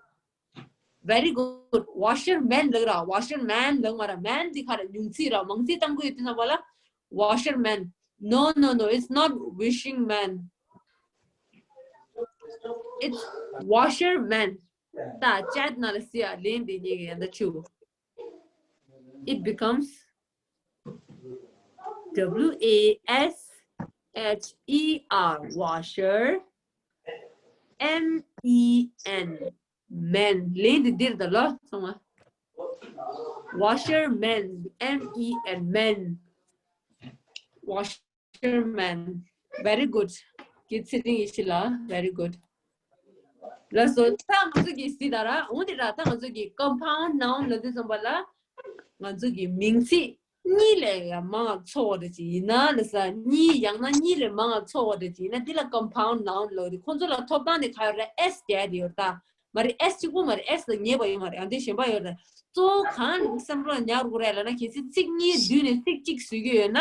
Very good. washerman ལབ་ར། washerman ལབ་མ་ར། man འདི་ག་རེ་ཉུང་ཚིག་ར། མང་ཚིག་གཏང་གི་ཡོད་དུས་ཙམ་པ་ལ་washerman. No, no, no, it's not wishing man. It's washerman. ད་chat ནང་ལ་སི་ཡ་ལན་འདི་ཉིད་ཀྱི་ཡང་ད་ཆུ། It becomes W A S H E R, washer, M E N, men. ལན་འདི་འདིར་ད་ལོ་ཚང་མ། washerman, M E N, men. washerman. Very good. གི་ཚེ་རིང་ཡེ་ཤེས་ལགས། Very good. ལགས་སོ། ད་ང་ཚོ་གི་སི་ད་ར་འོན་ཏེ་ར། ད་ང་ཚོ་གི་compound noun ལབ་དུས་ཙམ་པ་ལ་ང་ཚོ་གི་མིང་ཚིག་གཉིས་ལས་ཡང་མང་ང་ཚོགས་པ་རེད་ཅིག་ཡིན་ན་ལ་ས། གཉིས་ཡང་ན་གཉིས་ལས་མང་ང་ཚོགས་པ་རེད་ཅིག་ཡིན་ན་འདི་ལ་compound noun ལབ་རེད། ཁོང་ཚོ་ལ་ཐོབ་ཐང་དེ་ག་ཡོད་རེད། S རྒྱག་དེ་ཡོད་རེད་ད། མ་རེད། S གཅིག་པོ་མ་རེད། S ལ་ཉེས་པ་ཡོད་མ་རེད། ཡང་དེ་གཞན་པ་ཡོད་རེད། གཙོ་བོ་གང་ལ་བསམ་བློ་ཉར་དགོས་རེད་ལབ་ན། གལ་སྲིད་ཚིག་གཉིས་བསྡུས་ནས་ཚིག་གཅིག་བཟོས་ཀྱི་ཡོད་ན།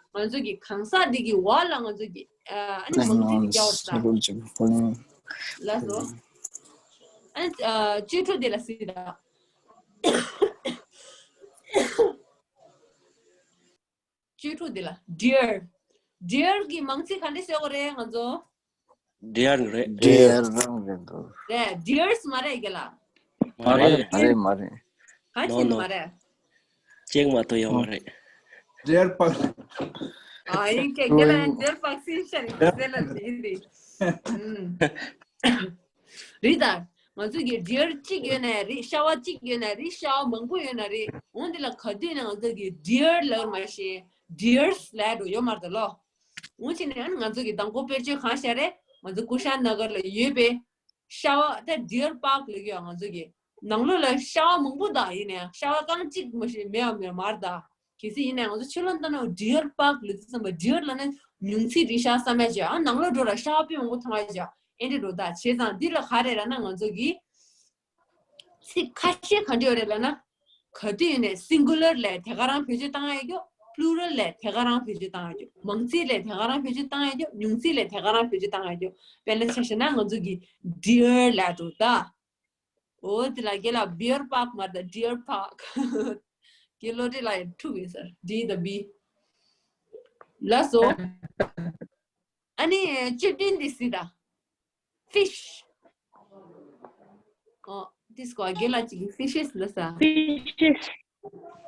ང་ཚོ་གི་གང་ཟག་འདི་གི་བ་ལ་ང་ཚོ་གི་ཨ་ནི་མང་ཚིག་རྒྱག་པ་རེད་ད། ལགས་སོ། ཨ་ནི་བཅུ་དྲུག་དེ་ལ་གཟིགས་དང་། བཅུ་དྲུག་དེ་ལ་dear། dear གི་མང་ཚིག་ག་འདྲ་བཟོ་དགོས་རེད་ང་ཚོ། dear རེད། dear རང་རེད་འདུག་རེད། dears མ་རེད་རྒན་ལགས། མ་རེད། མ་རེད་མ་རེད། ག་ཅི་ནི་མ་རེད། གཅིག་མ་གཏོགས་ཡོད་མ་རེད། dear པག་ཨ་ཡིན་ཀྱེ་རྒན་ལགས་dear པག་སི་ཤ་ནི་ཟེར་ལ་ཟིན་རེད། རེད་ད། ང་ཚོ་གི་dear གཅིག་ཡོད་ན་རེད། ཤ་བ་གཅིག་ཡོད་ན་རེད། ཤ་བ་མང་པོ་ཡོད་ན་རེད། འོན་ཏེ་ལ་ག་དུས་ནས་ང་ཚོ་གི་dear ལབ་མ་ཤེས་dears ལབ་འགྲོ་ཡོད་མ་རེད་ད་ལོ། འོན་ཏེ་ནས་ང་ཚོ་གི་དང་པོ་དཔེར་བརྗོད་གང་བཤད་རེད། ང་ཚོ་ཀུ་ཤ་ན་གར་ལ་ཡོད་པའི་ཤ་བ་ད་deer park ལབ་ཀྱི་ཡོད། ང་ཚོ་གི་ནང་ལོགས་ལ་ཤ་བ་མང་པོ་དང་ཡིན་ནའང་ཤ་བ་རྐང་གཅིག་མ་ཤེས་མེད་པ་མེད་མ་རེད་ད། གལ་སྲིད་ཡིན་ནའང་ང་ཚོ་ཕྱི་ལོགས་ལྟ་ན་deer park ལབ་དུས་ཙམ་པ་deer ལབ་ན་ཉུང་ཚིག་རིགས་ཤ་བསམ་ཡ་བྱས། ཨ་ནང་ལོགས་འགྲོ་ལ་ཤ་བ་དཔེ་མང་པོ་མཐོང་ཡ་བྱས། ཨེ་འདྲ་འགྲོ་ད། བྱས་ཙང་འདི་ལ་ག་རེ་རེད་ལབ་ན་ང་ཚོ་གི་ཚིག་ཁ་ཤས་ག་འདྲ་ཡོད་རེད་ལབ་ན། ག་དུས་ཡིན་ནའི་singular ལས་དེ་ག་རང་བེད་སྤྱོད་བཏང་ཡ་རྒྱུ། plural ལས་དེ་ག་རང་བེད་སྤྱོད་བཏང་ཡ་རྒྱུ། མང་ཚིག་ལས་དེ་ག་རང་བེད་སྤྱོད་བཏང་ཡ་རྒྱུ། ཉུང་ཚིག་ལས་དེ་ག་རང་བེད་སྤྱོད་བཏང་ཡ་རྒྱུ། དཔེར་ན་ཆ་བཞག་ན་ང་ཚོ་གི་deer ལབ་འགྲོ་ད། འོ་དེ་ལ་རྒན་ལགས་beer park མ་རེད་ད། deer park གི་བློ་གྲོས་ལ་ཡང་འཁྲུག་ཡོད་ཟེར། D དང་B། ལགས་སོ། ཨ་ནི་བཅུ་བདུན་འདི་གཟིགས་དང་། fish། ཨོ། འདི་སྐོར་རྒན་ལགས་ཅིག་གིས་fishes ལབ་ས། fishes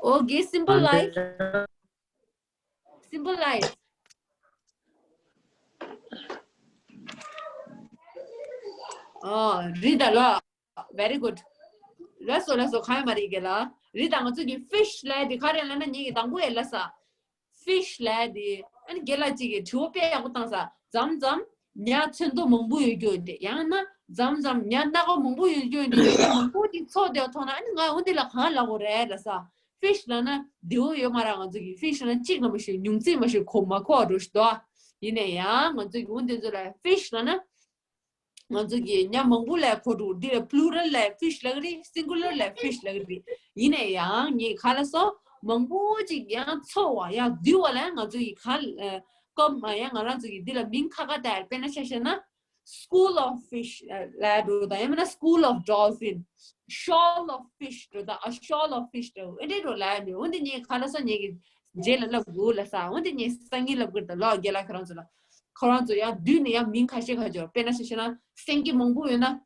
ཨོ་རྒན་simple life། simple life། ཨོ་རེད་ད་ལོ། Very good. ལགས་སོ་ལགས་སོ། གང་ཡང་མ་རེད་རྒན་ལགས། རེད་ད། ང་ཚོ་གི་fish ལབ་ཡ་དེ་ག་རེ་ལབ་ན་ངེད་ཀྱིས་དང་པོ་ཡ་ལབ་ས། fish ལབ་ཡ་དེ། ཨ་ནི་རྒན་ལགས་གཅིག་གིས་དྲི་བ་དཔེ་ཡག་པོ་བཏང་ས། མཚམས་མཚམས་ཉ་ཚོན་མདོག་མང་པོ་ཡོད་རྒྱུ་ཡོད་དེ། ཡང་ན་མཚམས་མཚམས་ཉ་སྣ་ཁ་མང་པོ་ཡོད་རྒྱུ་ཡོད་དེ། ཉ་མང་པོ་དེ་ཚོགས་བསྡད་མཐོང་ན། ཨ་ནི་ང་འོ་འདི་ལ་གང་ལབ་དགོས་རེད་ལབ་ས། fish ལབ་ན་བདེ་བོ་ཡོད་མ་རེད། ང་ཚོ་གི་fish ལབ་ན་གཅིག་ལ་མ་ཤེས། ཉུང་ཚིག་མ་ཤེས། གོ་མ་གོ་བ་འགྲོ་ཞིག་འདུག་ཡིན་ན་ཡང་ང་ཚོ་གི་འོ་འདི་ཚོ་ལ་fish ལབ་ན། ང་ཚོ་གི་ཉ་མང་པོ་ལ་གོ་འགྲོ། འདི་ལ་plural ལ་fish ལབ་ཀྱི་རེད། singular ལ་fish ལབ་ཀྱི་རེད། ཡིན་ན་ཡང་ངས་ག་ལབ་སོང་། མང་པོ་ཅིག་ཡང་འཚོ་བ་ཡང་འདུལ་བ་ལ་ང་ཚོ་ཡི་ག་ཨ་སྐབས་མ་ཡང་ང་རང་ཚོ་ཡི་འདི་ལ་མིང་ཁ་ཁ་བཏགས་དཔེར་ན་ཆ་བཞག་ན། School of Fish ལབ་འགྲོ་དང་ཡང་མིན་ན་School of Dolphin, Shoal of Fish འགྲོ་དང་ཨ་Shoal of Fish འགྲོ་ཨེ་འདྲེ་འགྲོ་ལབ་ཡ་མེད། འོན་ཏེ་ངས་ག་ལ་སོ་ངས་ཀྱི་རྗེས་ལ་ལབ་དགོས་ལ་ས། འོན་ཏེ་ངས་སང་ཉིན་ལབ་དགོས་དང་ལོ་རྒན་ལགས་ཁྱེད་རང་ཚོ་ལ་ཁོ་རང་ཚོ་ཡང་བསྡུས་ནས་ཡང་མིང་ཁ་ཤས་ཁ་ཅོ་དཔེར་ན་ཆ་བཞག་ན་སེང་གེ་མང་པོ་ཡོད་ན།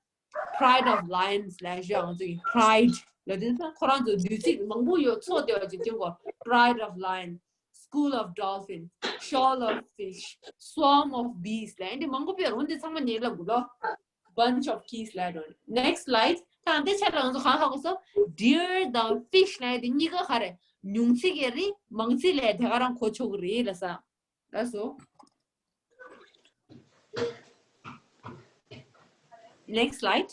Pride of Lions ལབ་ཞུ་ང་ཚོ་གི་Pride ལབ་དེ་ཁོ་རང་ཚོ་བསྡུས་ཚིག་མང་པོ་ཡོད་ཚོགས་བསྡད་པ་ཅིག་ཐོན་གོ Pride of Lion, School of Dolphin, Shoal of Fish, Swarm of Bees ལབ་ཡ་འདི་མང་པོ་ཡོད་རུང་འདི་ཚང་མ་ངས་ལབ་དགོས་ལོ། Bunch of Geese ལབ་རུང་next slide ད་འདི་ཆ་ལ་ང་ཚོ་གང་ཧ་གོ་སོ། Deer དང་Fish ལབ་ཡ་འདི་གཉིས་ཀ་ག་རེ་ཉུང་ཚིག་གི་རེད། མང་ཚིག་ལས་དེ་ག་རང་གོ་ཆོག་གི་རེད་ལ་ས། That's all. Next slide.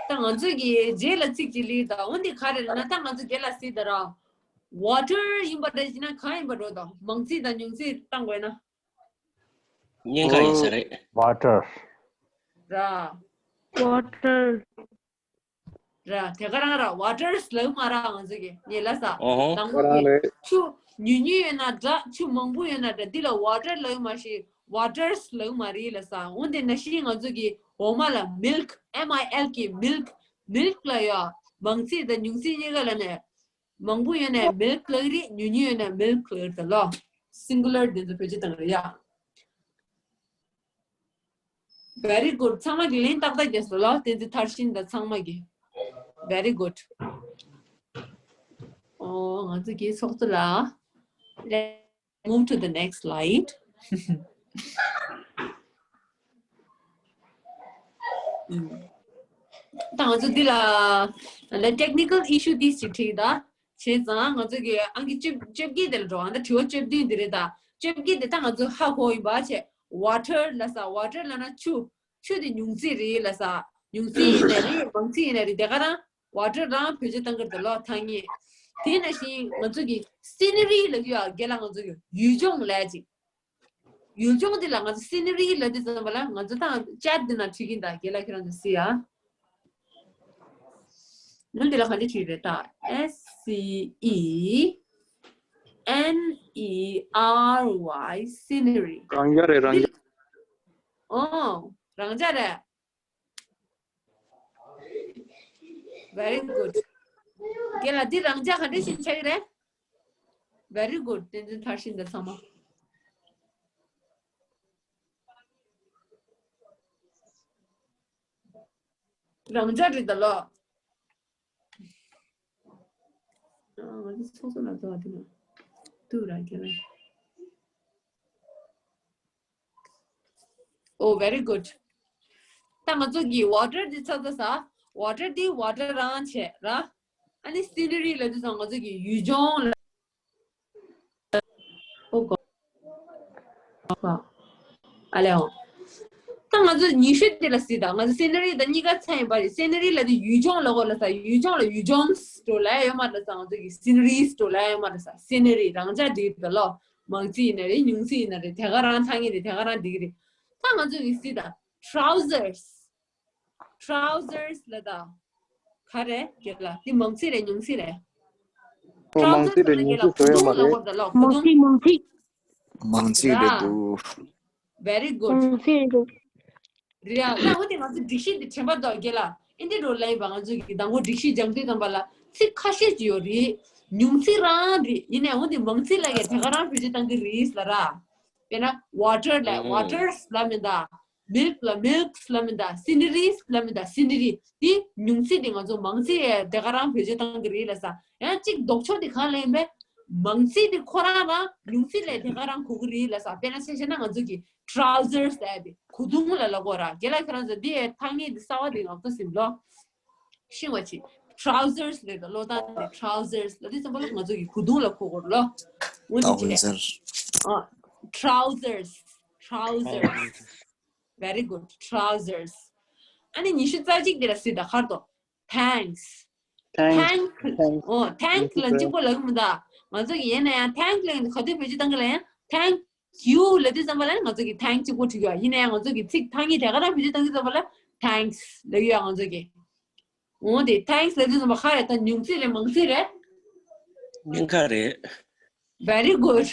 ད་ང་ཚོས་ཀྱི་རྗེས་ལ་ཚིག་ཅིག་ལི་ད་འོན་ཏེ་ག་རེ་ལ་ན་ད་ང་ཚོ་རྒན་ལ་སྲིད་ད་ར། Water ཡིན་པ་འདྲ་ཞིག་ན་གང་ཡིན་པ་འགྲོ་ད་མང་ཚིག་དང་ཉུང་ཚིག་བཏང་དགོས་ན། གཉན་ཁ་ཡིན་ས་རེད། Water. ར། Water. ར་དེ་ག་རང་ར་waters ལབ་མ་ར་ང་ཚོ་གི་ངས་ལ་ས། ཨོ་ཧོ། དང་ཁོ་པོ་རང་གི་རེད། ཆུ་ཉུང་ཉུང་ཡོད་ན་འདྲ་ཆུ་མང་པོ་ཡོད་ན་འདྲ་འདི་ལ་water ལབ་མ་ཤེས་waters ལབ་མ་རེད་ལ་ས། འོན་ཏེ་ན་ཤིང་ང་ཚོ་གི་འོ་མ་ལ་milk M I L K milk milk ལ་ཡ་མང་ཚིག་དང་ཉུང་ཚིག་གཉིས་ཀ་ལ་ནས་མང་པོ་ཡོད་ན་milk ལབ་རེད། ཉུང་ཉུང་ཡོད་ན་milk ལབ་རེད་ལ། singular དེ་ཚོ་བེད་སྤྱོད་བཏང་རེད་ཡ། Very good. ཚང་མ་གི་ལན་ཏག་ཏག་རྒྱབ་སོང་ལ། བསྟན་འཛིན་མཐར་ཕྱིན་དང་ཚང་མ་གི། Very good. ཨོ་ང་ཚོ་གི་ཚོགས་གཙོ་ལ། Let's move to the next slide. ད་ང་ཚོ་འདི་ལ་ལ་technical issue འདི་ཞིག་འཕྲད་ད། བྱས་ཙང་ང་ཚོ་གི་ཨང་ཀི་བཅོ་བཅོ་བརྒྱད་དེ་ལ་འགྲོ་ཨ་ད་དྲི་བ་བཅོ་བདུན་འདི་རེད་ད། བཅོ་བརྒྱད་དེ་ད་ང་ཚོ་ཧ་གོ་ཡིན་པ་བྱས། water ལ་ས་water ལ་ན་ཆུ། ཆུ་དེ་ཉུང་ཚིག་རེད་ལ་ས། ཉུང་ཚིག་ཡིན་ན་རེད་མང་ཚིག་ཡིན་ན་རེད་དེ་ག་རང་water རང་བེད་སྤྱོད་བཏང་གི་རེད་ལོ་ཐང་ངེས། དེ་ནང་བཞིན་ང་ཚོ་གི་scenery ལ་གི་ཡ་རྒན་ལགས་ང་ཚོ་གི་ཡུལ་ལྗོངས་ལ་ཅིག་ཡུལ་ལྗོངས་འདི་ལ་ང་ཚོ་scenery ལ་འདི་ཙམ་པ་ལ་ང་ཚོ་དང་chat འདི་ན་བྲིས་ཀྱིན་ད་རྒན་ལགས་ཁྱེད་རང་ཚོ་གཟིགས་ཡ། ནང་འདི་ལ་ག་འདྲ་བྲིས་རེད་ད། S C E N E R Y scenery. རང་རྒྱ་རེད་རང་རྒྱ། ཨོ། རང་རྒྱ་རེད། Very good. རྒན་ལགས་འདི་རང་རྒྱ་ག་འདྲ་ཞིག་ཆགས་ཀྱི་རེད། Very good. བསྟན་འཛིན་མཐར་ཕྱིན་དང་ཚང་མ། རང་འཇགས་རེད་ད་ལོ། ང་ཚོ་ཚོགས་གཙོ་ལ་ཚོགས་པ་དེ་ན་ཏུ་ར་རྒྱ་ལ། Oh, very good. ད་ང་ཚོ་གི་water འདི་ཚ་ཚ་ས། water འདི་water རང་བྱས་ར། ཨ་ནི་scenery ལ་དུས་ཚང་ང་ཚོ་གི་ཡུལ་ལྗོངས་ལ། ཨོ་གོ། ཨ་ལེ་ཨོ། ད་ང་ཚོ་ཉི་ཤུ་དེ་ལ་སྲིད་ད་ང་ཚོ་scenery དང་གཉིས་ཀ་ཚན་ཡིན་པ་རེད། scenery ལ་དེ་ཡུལ་ལྗོངས་ལ་གོ་ལ་ས་ཡུལ་ལྗོངས་ལ་ཡུལ་ལྗོངས་སུ་ལ་ཡོད་མ་རེད་ས། ང་ཚོ་གི་sceneries དུ་ལ་ཡོད་མ་རེད་ས། scenery རང་འཇགས་འདི་ད་ལོ་མང་ཚིག་ཡིན་ན་རེད་ཉུང་ཚིག་ཡིན་ན་རེད་དེ་ག་རང་ཐང་ངེ་རེད་དེ་ག་རང་འགྲིག་གི་རེད། ད་ང་ཚོ་གི་སྲིད་ད་trousers། trousers ལ་ད། ག་རེ་རྒན་ལགས་འདི་མང་ཚིག་རེད་ཉུང་ཚིག་རེད། ཨོ་མང་ཚིག་རེད་ཉུང་ཚིག་བཟོ་ཡ་མ་རེད། ལ་གོ་དུང་། མང་ཚིག་མང་ཚིག་མང་ཚིག་རེད་འདུག Very good. མང་ཚིག་རེད། རེད་ཡ། ད་འོ་དེ་ང་ཚོ་སྒྲིག་གཞི་འདི་དྲན་པ་འདུག་རྒན་ལགས། ཨིན་དེ་འགྲོ་ལ་ཡིན་པ་ང་ཚོ་གི་དང་པོ་སྒྲིག་གཞི་སྦྱང་དུས་ཙམ་པ་ལ་ཚིག་ཁ་ཤས་ཅིག་ཡོད་རེད། ཉུང་ཚིག་རང་རེད། ཡིན་ནའི་འོ་དེ་མང་ཚིག་ལ་ཡ་དེ་ག་རང་བེད་སྤྱོད་བཏང་གི་རེད་ལ་ར། དཔེར་ན་water ལ་waters ལ་མིན་ད། milk ལ་milks ལ་མིན་ད། sceneries ལ་མིན་ད། scenery དེ་ཉུང་ཚིག་དེ་ང་ཚོ་མང་ཚིག་ཡ་དེ་ག་རང་བེད་སྤྱོད་བཏང་གི་རེད་ལ་ས། ཡང་གཅིག་ལྡོག་ཕྱོགས་དེ་གང་ལ་ཡིན་པས། མང་ཚིག་དེ་ཁོ་རང་རང་ཉུང་ཚིག་ལས་དེ་ག་རང་གོ་གི་རེད་ལ་ས། དཔེར་ན་ཆ་བཞག་ན་ང་ཚོ་གི་trousers ལ་ཡ་དེ་གོས་ཐུང་ལ་ལ་གོ་ར། རྒན་ལགས་ཁྱེད་རང་ཚོ་འདི་ཡའི་ཐ་སྙད་འདི་གསར་བ་འདི་ང་ཚོ་སིམ་ལོ། ཤེས་པ་ཆེ། trousers ལས་ཀ་ལོ་ཏང་དེ་trousers ལ་དེ་ཙམ་པ་ལ་ང་ཚོ་གི་གོས་ཐུང་ལ་གོ་གོ་ལོ། འོན་ཏེ་ཆེ། ཨ། trousers trousers very good trousers ཨ་ནི་ཉི་ཤུ་རྩ་གཅིག་དེ་ལ་སྲིད་ད་ཁར་དོ། thanks thanks thank ཨོ་thank ལ་གཅིག་པོ་ལ་གི་མི་ད། ང་ཚོ་གི་ཡིན་ན་ཡང་thank ལ་ག་དུས་བེད་སྤྱོད་བཏང་གི་ལ་ཡང་thank you ལབ་དུས་ཙམ་པ་ལ་ང་ཚོ་གི་thank གཅིག་པོ་བྲིས་ཡོད། ཡིན་ན་ཡང་ང་ཚོ་གི་ཚིག་ཐ་སྙད་དེ་ག་རང་བེད་སྤྱོད་གཏོང་དུས་ཙམ་པ་ལ་thanks ལབ་ཡོད་ང་ཚོ་གི། འོ་དེ་thanks ལབ་དུས་ཙམ་པ་ག་རེ་ད་ཉུང་ཚིག་རེད་མང་ཚིག་རེད། སྙིང་ཁ་རེད། Very good.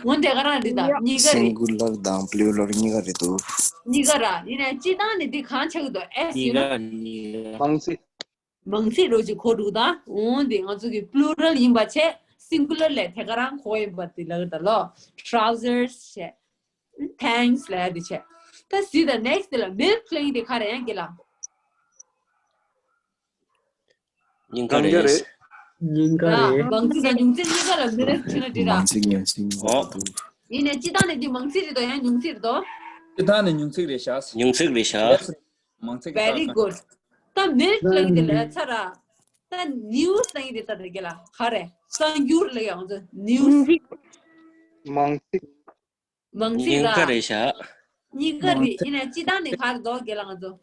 འོ་དེ་ག་རང་རེད་ད་གཉིས་ཀ་རེད། singular དང་plural གཉིས་ཀ་རེད་འདུག་གཉིས་ཀ་ར་ཡིན་ན་སྤྱི་བཏང་ནས་འདི་གང་ཆགས་ཀྱི་འདུག S ཡིན་ན། གཉིས་ཀ། མང་ཚིག་མང་ཚིག་རོ་ཅིག་གོ་འདུག་ད། འོ་འདི་ང་ཚོ་གི་plural ཡིན་པ་བྱས་singular ལས་དེ་ག་རང་གོ་ཡིན་པ་དེ་ལ་ད་ལོ། trousers བྱས། thanks ལ་དེ་བྱས། ད་སི་ད་next དེ་ལ་milk ལ་ཡིན་དེ་ག་རེ་ཡང་གི་ལ། སྙིང་ག་རེད། སྙིང་ག་རེད། མང་ཚིག་དང་ཉུང་ཚིག་གཉིས་ཀ་ལ་milk ཁྲིད་ན་འགྲིག་ར། མང་ཚིག་ཉུང་ཚིག་གཉིས་ཀ་འདུག་ཡིན་ནའི་སྤྱི་བཏང་ནས་འདི་མང་ཚིག་རེད་དོ་ཡང་ཉུང་ཚིག་རེད་དོ། སྤྱི་བཏང་ནས་ཉུང་ཚིག་རེད་ཤག་ཉུང་ཚིག་རེད་ཤག་མང་ཚིག Very good. ད་milk ལ་ཡིན་དེ་ལ་ཚ་ར། ད་news ལ་ཡིན་དེ་ད་དེ་ག་ལ་ག་རེ་གསར་འགྱུར་ལ་ཡང་ཚོ་news མང་ཚིག་མང་ཚིག་སྙིང་ག་ར། རེད་ཤག་གཉིས་ཀ་རེད་ཡིན་ནའི་སྤྱི་བཏང་ནས་ག་རེ་དོ་ག་ལ་ང་ཚོ།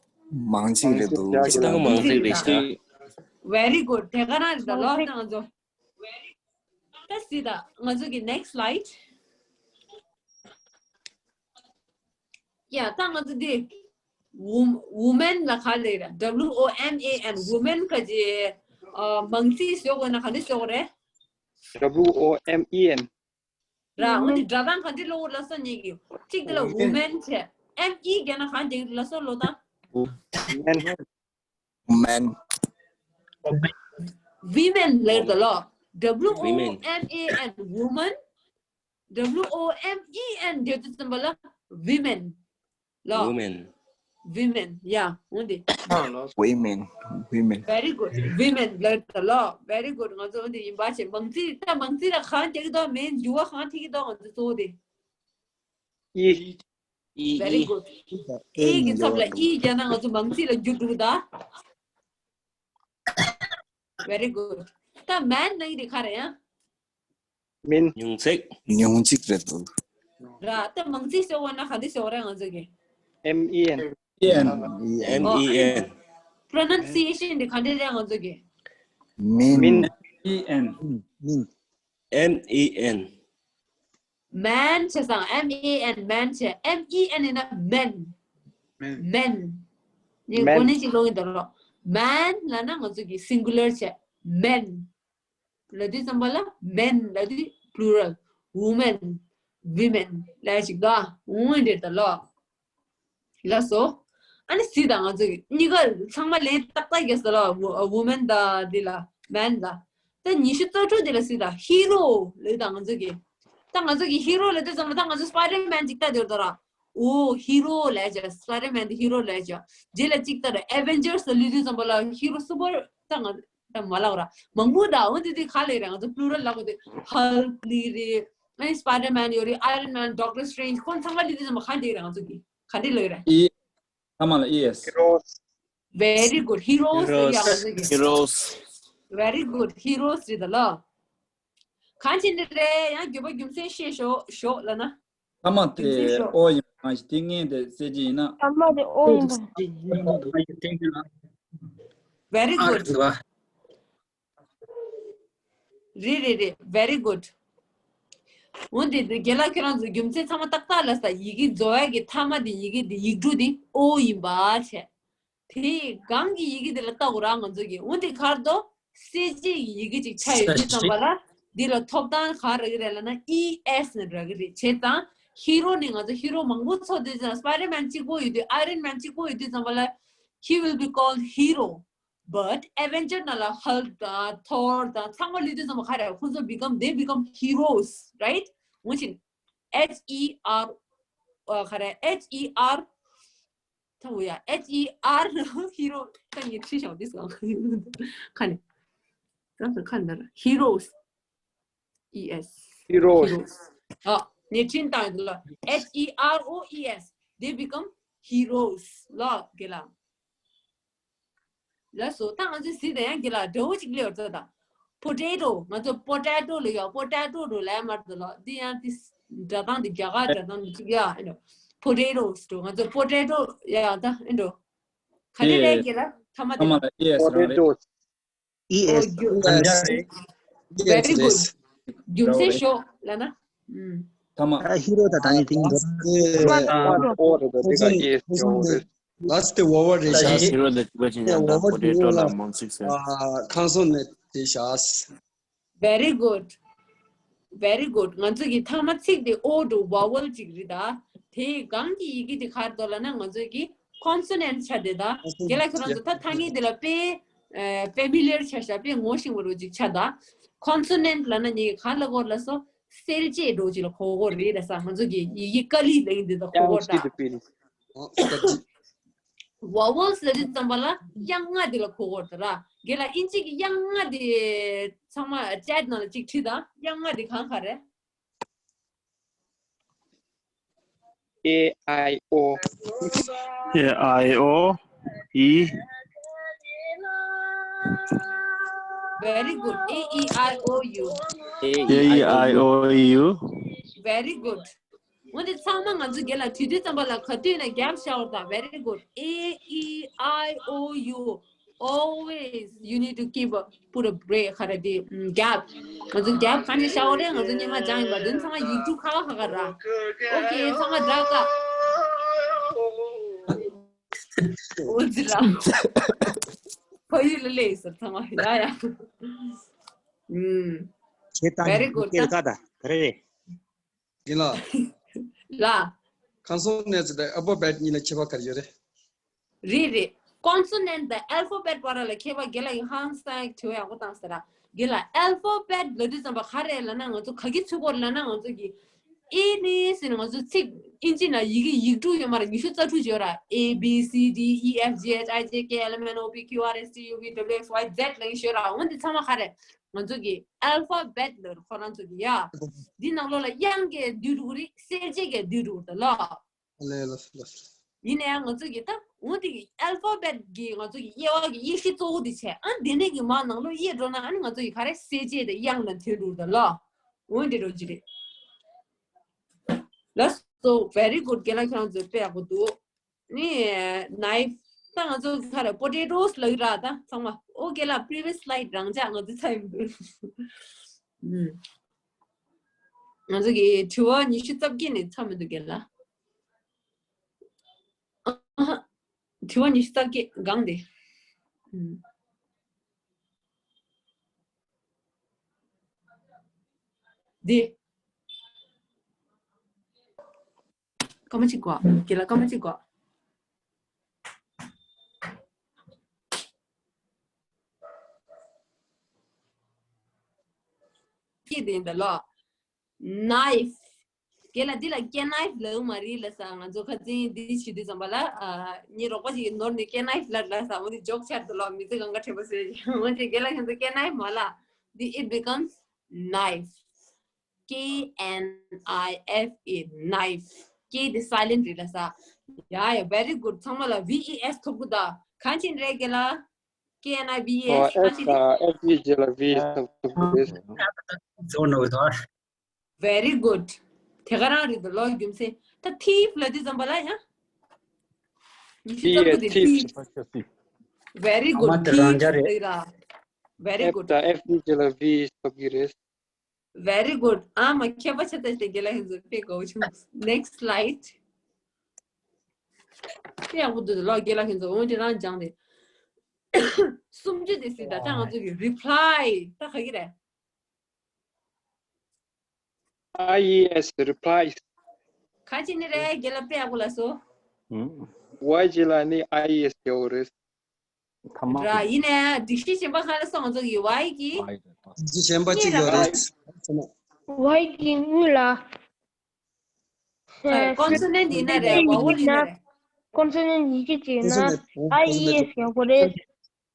མང་ཚིག་རེད་འདུག་སྤྱི་བཏང་མང་ཚིག་རེད་ཤག Very good. དེ་ག་རང་རེད་ད་ལོ་ད་ང་ཚོ། ད་སི་ད་ང་ཚོ་གི་next slide. ཡ་ད་ང་ཚོ་འདི་wom- woman ལ་ག་ལས་ར་W O M A N woman ག་ཅི་ཨ་མང་ཚིག་ཟེར་དགོས་ན་ག་འདྲ་ཟེར་དགོས་རེད། W O M E N ར་འོ་འདི་སྒྲ་གདངས་ག་འདྲ་ལོ་ལ་སོ་ཉེ་གི་གཅིག་དེ་ལ་woman བྱས་M E རྒྱག་ན་ག་འདྲ་ལ་སོ་ལོ་ད། Man man women ལེར་ད་ལོ། W O Women. M A N woman. W O M E N འདི་དུས་ཙམ་པ་ལ་women ལོ། Woman. Women. Yeah འོ་འདི། women women Very good. Women ལེར་ད་ལོ། Very good. ང་ཚོ་འོ་འདི་ཡིན་པ་བྱས་མང་ཚིག་ད་མང་ཚིག་ལ་གང་རྒྱག་གི་འདུག་མེན་འགྱུར་བ་གང་ཐེབས་ཀྱི་འདུག་ང་ཚོ་གཙོ་བོ་དེ། E E Very E. good. ཨི་གི་ཚབ་ལ་ཨི་རྒྱག་ན་ང་ཚོ་མང་ཚིག་ལ་འགྱུར་འགྲོ་གི་ད། Very good. ད་man ལ་ཡིན་དེ་ག་རེ་ཡང་། Min ཉུང་ཚིག་ཉུང་ཚིག་རེད་འདུག་ར་ད་མང་ཚིག་ཟེར་བ་ན་ག་འདི་ཟེར་བ་རེད་ང་ཚོ་གི། M E N ཨེན M E N. Pronunciation འདི་ག་འདྲ་རེད་ང་ཚོ་གི། min Min ཨེན M E N. Man བྱས་ཙང་M A N man བྱས་M E N ཡིན་ན་men. Men. ངས་གོ་ནས་ཅིག་ལོག་ཡིན་ད་རོ། Man ལ་ན་ང་ཚོ་གི་singular བྱས་men. ལ་དུས་ཙམ་པ་ལ་men ལ་དུས་plural woman women ལ་ཞིག་དོ་འོང་འདིར་ད་ལོ། ལ་སོ། ཨ་ནི་སི་ད་ང་ཚོ་གི་གཉིས་ཀ་ཚང་མ་ལན་ཏག་ཏག་གེ་ས་ལ་woman ད་འདི་ལ་man ད། ད་ཉི་ཤུ་རྩ་དྲུག་འདི་ལ་སི་ད་hero ལ་ད་ང་ཚོ་གི། ད་ང་ཚོ་གི་hero ལ་དུས་ཙམ་པ་ད་ང་ཚོ་Spider-Man ཅིག་ལྟ་འདིར་ད་ར། ཨོ་hero ལ་ཅ་Spider-Man ད་hero ལ་ཅ། རྗེས་ལ་ཅིག་ལྟ་ར་Avengers ལ་དུས་ཙམ་པ་ལ་hero super ད་ང་ད་མ་ལག་ར་མང་པོ་ད་འོ་དེ་དེ་ག་ལས་ར་ང་ཚོ་plural ལ་གོ་དེ་Hulk ལི་རེད། ཨ་ནི་Spider-Man ཡོད་རེད། Iron Man, Doctor Strange ཁོང་ཚང་མ་ལི་དུས་ཙམ་པ་ག་འདི་ར་ང་ཚོ་གི་ག་འདི་ལ་ཡོད་ར། ཨི། ཚང་མ་ལ་ཨི་ཨེས། Heroes Very good. Heroes ཡ་ང་ཚོ་གི། Heroes. Very good. Heroes རེད་ད་ལོ། གང་ཕྱིན་ནི་རེད་ཡང་རྒྱུ་པ་རྒྱུ་མཚན་ཤེས་ཤོག་ཤོག་ལ་ན། ཚང་མ་དེ་ཨོ་ཡིན་པ་ཞིག་དེ་ངས་དེ་གསལ་བྱེད་ཡིན་ན། ཚང་མ་དེ་ཨོ་ཡིན་པ། Very good. རེད་རེད་རེད། Very good. འོན་ཏེ་དེ་རྒན་ལགས་ཁྱོད་རང་ཚོ་རྒྱུ་མཚན་ཚང་མ་ཏག་ཏག་ལ་ས་ཡི་གེ་རྫོགས་ཡ་གི་མཐའ་མ་དེ་ཡི་གེ་དེ་ཡིག་འབྲུ་དེ་ཨོ་ཡིན་པ་བྱས། དེ་གང་གི་ཡི་གེ་དེ་ལ་ལྟ་དགོས་ར་ང་ཚོ་གི། འོན་ཏེ་གར་དོ་གསལ་བྱེད་ཀྱི་ཡི་གེ་ཅིག་ཆགས་ཡོད་དུས་ཙམ་པ་ལ་འདི་ལ་ཐོབ་ཐང་ག་རག་གི་རེད་ལབ་ན་ཨི་ཨེས་ནས་རག་གི་རེད་བྱས་ཙང་ཧི་རོ་ནི་ང་ཚོ་ཧི་རོ་མང་པོ་ཚོགས་དུས་ཙམ་Spider-Man གཅིག་པོ་ཡོད་དུས་Iron Man གཅིག་པོ་ཡོད་དུས་ཙམ་པ་ལ་he will be called hero. But Avenger ནང་ལ་Hulk དང་Thor དང་ཚང་མ་ལུས་དུས་ཙམ་པ་ག་རེ་ཁོང་ཚོ་become they become heroes, right? འོན་ཀྱང་H E R ཨ་ག་རེ་H E R ཐ་འུ་ཡ་H E R hero ད་ངས་ཁྲིད་ཤོག་this one ཁ་ནས་ད་ཁ་ནས་heroes E S Heroes heroes ཨ་ངས་ཁྲིད་བཏང་ཡོད་ལ་H E R O E S they become heroes ལ་གེ་ལ། ལགས་སོ། ད་ང་ཚོས་གཟིགས་དང་ཡང་གི་ལ་འདྲ་བོ་ཅིག་སླེབས་ཡོད་ཙང་། potato ང་ཚོ་potato ལ་ཡོད་potato རུ་ལས་མར་དུ་ལོ་འདི་ཡང་དེ་སྒྲ་གདངས་འདི་རྒྱ་གར་སྒྲ་གདངས་འདི་ཅིག་ཡ་ཨེ་འགྲོ། potatoes འགྲོ་ང་ཚོ་potato ཡ་ད་ཨེ་འགྲོ། ག་འདྲ་རེད་གི་ལ་ཐ་མ་དེ་ལ། ཚང་མ་ལ་ཨི་ཨེས་རང་རེད། Potatoes E S རྒྱུ་མཚན་ཤོག་ལ་ན། ཨུམ། ཐ་མ། ཨ་ཧི་རོ་ད་ད་ནི་ཏིང་འགྲོ། ཨ་ཨོ་རེད་ད་དེ་ག་ཨེ་ཨེ་ཡོད་རེད། ལ་སི་ཊི་ཝ་ཝལ་རེད་ཤག་ཧི་རོ་ད་ཅི་པ་ཅི་ཉན་ད་པོ་ཊེ་ཊོ་ལ་མང་ཚིག་ཟེར། ཁང་སོང་ནས་དེ་ཤག Very good. Very good. ང་ཚོ་གི་ཐ་མ་ཚིག་དེ་ཨོ་འགྲོ་ཝ་ཝལ་ཅིག་རེད་ད། དེའི་སྒང་གི་ཡི་གེ་དེ་ག་རེ་འདུག་ལབ་ན་ང་ཚོ་གི་ཀོན་སོ་ནན་ཊི་ཆགས་བསྡད་ད། རྒན་ལགས་ཁྱོད་རང་ཚོ་ད་ཐ་སྙད་དེ་ལ་དཔེ་ཕེ་མི་ལི་ཡར་ཆགས་ཤག་དཔེ་ངོ་ཤེས་པ་རོ་ཅིག་ཆགས་ད། ཀོན་སོ་ནན་ཊི་ལབ་ན་ངས་ག་ལབ་དགོས་ལབ་སོང་། གསལ་བྱེད་འགྲོ་ཅིག་ལ་གོ་དགོས་རེད་ལབ་ས། ང་ཚོ་གི་ཡི་གེ་ཀ་ལི་ལབ་ཡིན་དེ་ད་གོ་དགོས་ད། ཝ་ཝལ་སི་ལབ་དུས་ཙམ་པ་ལ་དབྱངས་ལྔ་དེ་ལ་གོ་དགོས་རེད་ད་ར། རྒན་ལགས་ཨིན་ཇི་གི་དབྱངས་ལྔ་དེ་ཚང་མ་ཅེཊ་ནང་ལ་གཅིག་བྲིས་དང་། དབྱངས་ལྔ་དེ་གང་ག་རེད། A I O A I O E Very good. A E I O U. A E I O U Very good. འོན་ཏེ་ཚང་མ་ང་ཚོ་རྒན་ལགས་བྲིས་དུས་ཙམ་པ་ལ་ག་དུས་ནས་རྒྱབ་བཞག་པ་དང་། Very good. A E I O U. Always you need to keep a, put a break. ག་རེ་དེ་རྒྱབ། ང་ཚོ་རྒྱབ་ག་ནས་བཞག་པ་རེད། ང་ཚོ་སྙན་ངག་སྦྱང་ཡིན་པ་འདི་ཚང་མ་ཡིག་འབྲུ་ཁ་ཁ་ཁ་ཁ་ར། ཨོ་ཁེ། ཚང་མ་འདྲ་ཀ་འོ་ཙི་ར། ཕ་ཡུལ་ལ་ལས་ཟེར་ཚང་མ་ཡ་ཡ། ཨུམ། ཁྱེད་ད་Very good. ཁྱེད་ཀ་ད་ག་རེ་རེད། རྒན་ལགས། ལ། ཁང་སོང་ནས་ཚེ་དང་ཨལ་ཕ་བེད་གཉིས་ལ་ཁྱད་པར་ག་རེ་ཡོད་རེད། རེད་རེད། ཀོན་སོ་ནན་ཊི་དང་ཨལ་ཕ་བེད་བར་ལ་ཁྱད་པར་རྒན་ལགས་ཀྱིས་ཧང་སང་དྲི་བ་ཡག་པོ་བཏང་ཟེར་ར། རྒན་ལགས་ཨལ་ཕ་བེད་ལབ་དུས་ཙམ་པ་ག་རེ་ལབ་ན་ང་ཚོ་ག་གི་ཚུད་སྐོར་ལབ་ན་ང་ཚོ་གི་ཨེ་ནི་ཟེར་ནས་ང་ཚོ་ཚིག་ཨིན་ཇི་ནང་ཡི་གེ་ཡིག་འབྲུ་ཡོད་མ་རེད། ཉི་ཤུ་རྩ་དྲུག་ཅིག་ཡོད་ར། A B C D E F G H I J K L M N O P Q R S T U V W X Y Z ལབ་ཀྱི་ཡོད་ར། འོན་ཏེ་ཚང་མ་ག་རེ་ང་ཚོ་གི་ཨལ་ཕ་བེད་ལབ་ཁོ་རང་ཚོ་གི་ཡ། འདི་ནང་ལོགས་ལ་དབྱངས་ཀྱི་འདུས་འགྲོ་གི་རེད། གསལ་བྱེད་ཀྱི་འདུས་འགྲོ་གི་རེད་ད་ལོ། ལས་ལ་ལ། ཡིན་ན་ཡང་ང་ཚོ་གི་ད་འོ་དེ་གི་ཨལ་ཕ་བེད་གི་ང་ཚོ་གི་དབྱེ་བ་གི་དབྱེ་གཞི་གཙོ་བོ་དེ་བྱས། ཨ་དེ་ནས་གི་མ་ནང་ལོགས་དབྱེ་འགྲོ་ན་ཨ་ནི་ང་ཚོ་གི་ག་རེ་གསལ་བྱེད་དེ་དབྱངས་ལ་འཐེན་འགྲོ་གི་རེད་ད་ལོ། འོ་འདི་འགྲོ་གི་རེད། That's so very good. རྒན་ལགས་ཁྱེད་རང་ཚོ་དཔེ་ཡག་པོ་འདུག་ནི་ནའིཕ་ད་ང་ཚོ་ག་རེ་པོ་ཊེ་ཊོས་ལབ་ཀྱི་ར། ད་ཚང་མ་ཨོ་རྒན་ལགས་previous slide རང་འཇགས། ང་ཚོ་ཚར་ཡིན་འདུག་ཨུམ། ང་ཚོ་གི་དྲི་བ་ཉི་ཤུ་རྩ་བརྒྱད་ནས་ཚར་མི་འདུག་རྒན་ལགས། ཨ་ཧ། དྲི་བ་ཉི་ཤུ་རྩ་བརྒྱད་སྒང་དེ། ཨུམ། འདི། སྐར་མ་གཅིག་གོ། རྒན་ལགས་སྐར་མ་གཅིག་གོ། སྐད་དེ་འདི་ལོ། ནའིཕ། རྒན་ལགས་འདི་ལ་ཀེ་ནའིཕ་ལབ་མ་རེད་ལབ་ས། ང་ཚོ་ཁ་སང་འདི་བྱེད་དུས་ཙམ་པ་ལ་ཨ་ངའི་རོགས་པ་ཞིག་གིས་ནོར་ནས་ཀེ་ནའིཕ་ལབ་ལབ་ས། འོ་འདི་ཇོག་ཆགས་འདུག་ལོ། མི་ཚེ་གང་ག་ཁྲེལ་པོ་བཟོས། འོ་འདི་རྒན་ལགས་ཁྱེད་ཚོ་ཀེ་ནའིཕ་མ་ལབ། འདི་it becomes knife. K N I F E, knife. K དེ་silent རེད་ལབ་ས། ཡ་ཡ། Very good. ཚང་མ་ལ V E S ཐོབ་གི་འདུག་གང་ཕྱིན་རེད་རྒན་ལགས། K N I V E S གང་ཕྱིན་རེད། ཨེ་སི་དང་ཨེ་སི་ཇི་ལ་ཝི་ཐོབ་ཐོབ་རེད། ཟོ་ནོ་ཟོ། Very good. དེ་ག་རང་རེད་འདུག་ལོ། རྒྱུ་མཚན་ད་ཐིབ་ལབ་དུས་ཙམ་པ་ལ་ཡ། ཉི་ཤུ་རྩ་དགུ་དེ་ཐིབ། Very good. ཨ་མ་དེ་རང་འཇགས་རེད། ཐིབ་རེད་ད། Very ཨེཕ་good. དང་ཨེཕ་ཇི་ལ་ཝི་ཐོབ་ཀྱི་རེད། Very good. ཨ་མ་མཁས་པ་ཆགས་ཚར་ཏེ་རྒན་ལགས་ཁྱེད་ཚོ་དཔེ་དགའ་བོ་བྱུང་། Next slide. དཔེ་ཡག་པོ་འདུག་ལོ། རྒན་ལགས་ཁྱེད་ཚོ་འོན་ཏེ་རང་སྦྱངས་ཏེ། སུམ་ཅུ་དེ་སྲིད་ད་ལྟ་ང་ཚོ་གི་reply ད་ག་གི་རེད། I E S, replies. ག་ཅི་ནི་རེད། རྒན་ལགས་དཔེ་ཡག་པོ་ལབ་སོང་། ཝའི་ཇི་ལ་ནི་I E S ཡོད་རེད། ཐ་མ། ར་ཡིན་ནའི་སྒྲིག་གཞི་གཞན་པ་གང་ལ་སོང་ང་ཚོ་གི་ཝའི་གི། ཝའི་རེད་ད། གཞི་གཞན་པ་གཅིག་ཡོད་རེད། ཝའི་གི་དངུལ་ལ། ཀོན་སོ་ནན་ཊི་ཡིན་ན་རེད། ཝ་ཝལ་ཡིན་ན་རེད། ཀོན་སོ་ནན་ཊི་ཡི་གེ་བྱས་ན་I E S ཡོང་གི་རེད།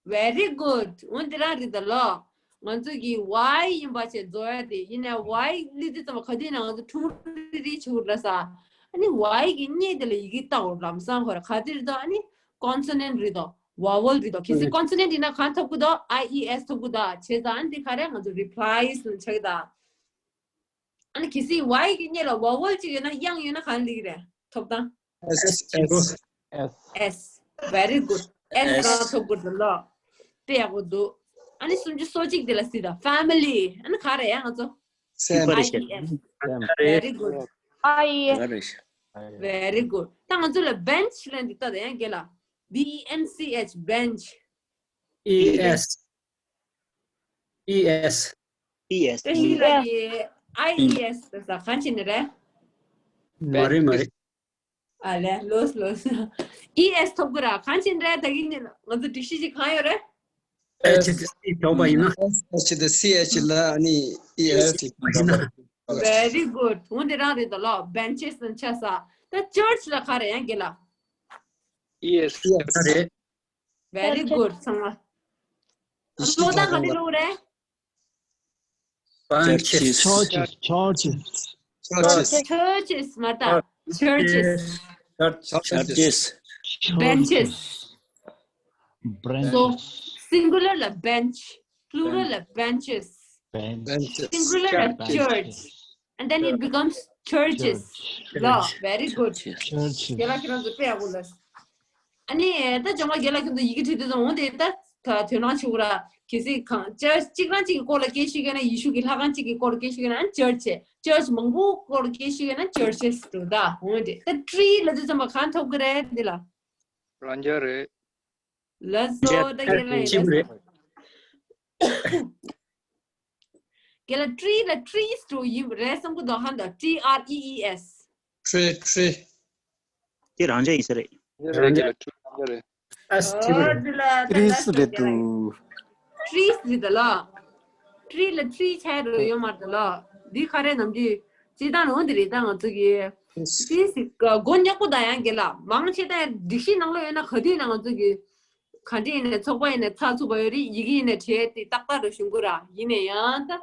Very good. འོན་ཏེ་རང་རེད་ད་ལོ། ང་ཚོ་གི་ཝའི་ཡིན་པ་བྱས་རྫོགས་ཡ་དེ་ཡིན་ནའི་ཝའི་ལི་དེ་ཙམ་ག་དུས་ན་ང་ཚོ་ཁྲུང་རི་རི་ཆུ་ར་ས། ཨ་ནི་ཝའི་གི་སྙེ་དེ་ལ་ཡི་གེ་ལྟ་བ་ལམ་སང་ཧོ་ར་ག་དུས་རེད་དོ། ཨ་ནི་ཀོན་སོ་ནན་ཊི་རེད་དོ། ཝ་ཝལ་རེད་དོ། གལ་སྲིད་ཀོན་སོ་ནན་ཊི་ཡིན་ན་གང་ཐོབ་གི་དོ། I E S ཐོབ་གི་དོ། བྱས་ཙང་ཨ་ནི་དེ་ག་རེ་ང་ཚོ་replies ལ་ཆགས་ད། ཨ་ནི་གལ་སྲིད་ཝའི་གི་སྙེ་ལ་ཝ་ཝལ་ཅིག་ཡོད་ན་དབྱངས་ཡོད་ན་གང་ལབ་ཀྱི་རེད། ཐོབ་ཐང་། S S S S. Very good. S གང་ཐོབ་དགོས་འདུག་ལོ། དཔེ་ཡག་པོ་འདུག་ཨ་ནི་སུམ་ཅུ་སོ་གཅིག་དེ་ལ་སྲིད་ད། Family. ཨ་ནི་ག་རེ་ཡ་ང་ཚོ། Sam. I E S. Very good. I E S. Very good. ད་ང་ཚོ་ལ་bench ལབ་འདི་ལྟ་དང་ཡང་རྒན་ལགས། B E N C H, bench. E S. E S. E S. དེ་ཡིན་ལ་ཡི་I E S ད་ས་གང་ཕྱིན་ནི་རེད། མ་རེད་མ་རེད། ཨ་ལས་ལོས་ལོས། E S ཐོབ་གི་ར་གང་ཕྱིན་རེད། ད་གིན་ནི་ང་ཚོ་སྒྲིག་གཞི་ཅིག་གང་ཡོད་རེད། H ད་C ཐོབ་པ་ཡིན་ན། H ད C H ལ་ནི E S ཡིན་ན། Very good. འོན་ཏེ་རང་རེད་ད་ལོ། Benches ནང་ཆ་ས། ད་church ལ་ག་རེ་ཡང་རྒན་ལགས། E S རེད། Very good. ཚང་མ། ཨ་ལོ་ད་ག་དེ་ལོ་རེད། Benches. Churches. Churches. Churches. Churches མ་ད། Churches. Churches. Benches. So, singular ལ་bench, plural ལ་benches. Benches. Singular ལ་church. And then it becomes churches. ལོ། Very good. རྒན་ལགས་ཁྱེད་རང་ཚོ་དཔེ་ཡག་པོ་ལ། ཨ་ནི་ད་ཅང་མ་རྒན་ལགས་ཁྱེད་ཚོ་ཡི་གེ་བྲིས་དུས་ཙམ་འོང་དེ་ད་ད་དོན་རང་ཆུ་ར་གལ་སྲིད་གང་church གཅིག་རང་གཅིག་གི་སྐོར་ལ་སྐད་ཤོད་ཀྱི་ན་ཡེ་ཤུ་གི་ལྷ་ཁང་གཅིག་གི་སྐོར་ལ་སྐད་ཤོད་ཀྱི་ན་church, church མང་པོ་སྐོར་ལ་སྐད་ཤོད་ཀྱི་ན་churches འགྲོ་ད་འོང་དེ། ད་tree ལ་དུས་ཙམ་པ་གང་ཐོབ་ཀྱི་རེད་འདི་ལ། རང་རྒྱལ་རེད། ལགས་སོ། ད་རྒན་ལགས་ཡིན་ལགས་སོ། རྒན་ལགས་tree ལ་trees འགྲོ་ཡིན་རེད་བསམ་གི་འདུག་ཧ་ད། T R E E S. Tree, tree. དེ་རང་འཇགས་ཡིན་ས་རེད། རང་འཇགས། ཨ་སི་ཊི་རེད། འདི་ལ་ད་ལ་སི་རེད་འདུག trees རེད་ད་ལ། tree ལ་tree ཆགས་རོ་ཡོད་མ་རེད་ད་ལ། འདི་ག་རེ་ནམ་རྒྱུན་སྤྱི་བཏང་ནང་འདི་རེད་ད་ང་ཚོ་གི། དེ་སི་མགོ་ཉག་པོ་ད་ཡང་གི་ལ་མང་ཆེ་ད་སྒྲིག་གཞི་ནང་ལོགས་ཡོད་ན་ག་དུས་ན་ང་ཚོ་གི། ག་འདྲ་ཡིན་ནའི་ཚོགས་པ་ཡིན་ནའི་ཚགས་ཚུད་པ་ཡོད་རེད། ཡི་གེ་ཡིན་ནའི་བྲིས་ཏེ་ཏག་ཏག་རུ་ཞུ་དགོས་ར། ཡིན་ནའི་ཡང་ད།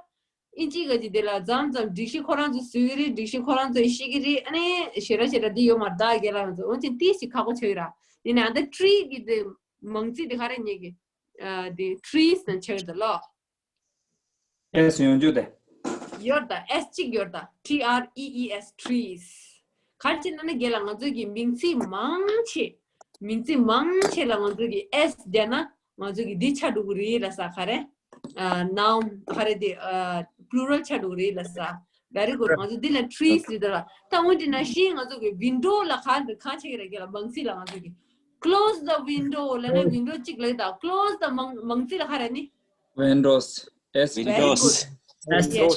ཨིན་ཇི་ག་ཅིག་དེ་ལ་མཚམས་མཚམས་སྒྲིག་གཞི་ཁོ་རང་ཚོ་བཟོས་ཀྱི་རེད། སྒྲིག་གཞི་ཁོ་རང་ཚོ་ཤེས་ཀྱི་རེད། ཨ་ནི་ཞེ་དྲག་ཞེ་དྲག་འདི་ཡོད་མ་རེད་ད་རྒན་ལགས་ཚོ། འོན་ཀྱང་ཏིས་ཞིག་ཁག་པོ་ཆགས་ཀྱི་ར། དེ་ནས་ཨ་ད་ཊི་རི་གི་དེ་མང་ཚིག་དེ་ག་རེ་ཉེ་གི། ཨ་དེ་ཊི་རི་སི་ནང་ཆགས་ཀྱི་རེད་ད་ལོ། ཨེ་སི་ཡོང་རྒྱུ་དེ། ཡོད་ད། ཨེ་སི་གཅིག་ཡོད་ད། T R E E S, trees. ག་རེ་བྱས་ན་ནི་རྒན་ལགས་ང་ཚོ་གི་མིང་ཚིག་མང་ཆེ། མིང་ཚིག་མང་ཆེ་ལ་ང་ཚོ་གི་ཨེ་སི་བརྒྱབ་ན་ང་ཚོ་གི་འདི་ཆགས་འགྲོ་གི་རེད་ལ་ས། ག་རེ། ཨ་noun ག་རེ་དེ་ཨ་plural ཆགས་འགྲོ་གི་རེད་ལ་ས། Very good. ང་ཚོ་འདི་ལ་trees རེད་ད་ལ། ད་འོན་ཏེ་ན་ཤི་ང་ཚོ་གི་window ལ་ག་འདི་གང་ཆགས་ཀྱི་རེད་རྒན་ལགས། མང་ཚིག་ལ་ང་ཚོ་གི close the window ལབ་ན་window གཅིག་ལབ་ད། close the མང་མང་ཚིག་ལ་ག་རེ་ནི། Windows. S Very windows. Good. Yes.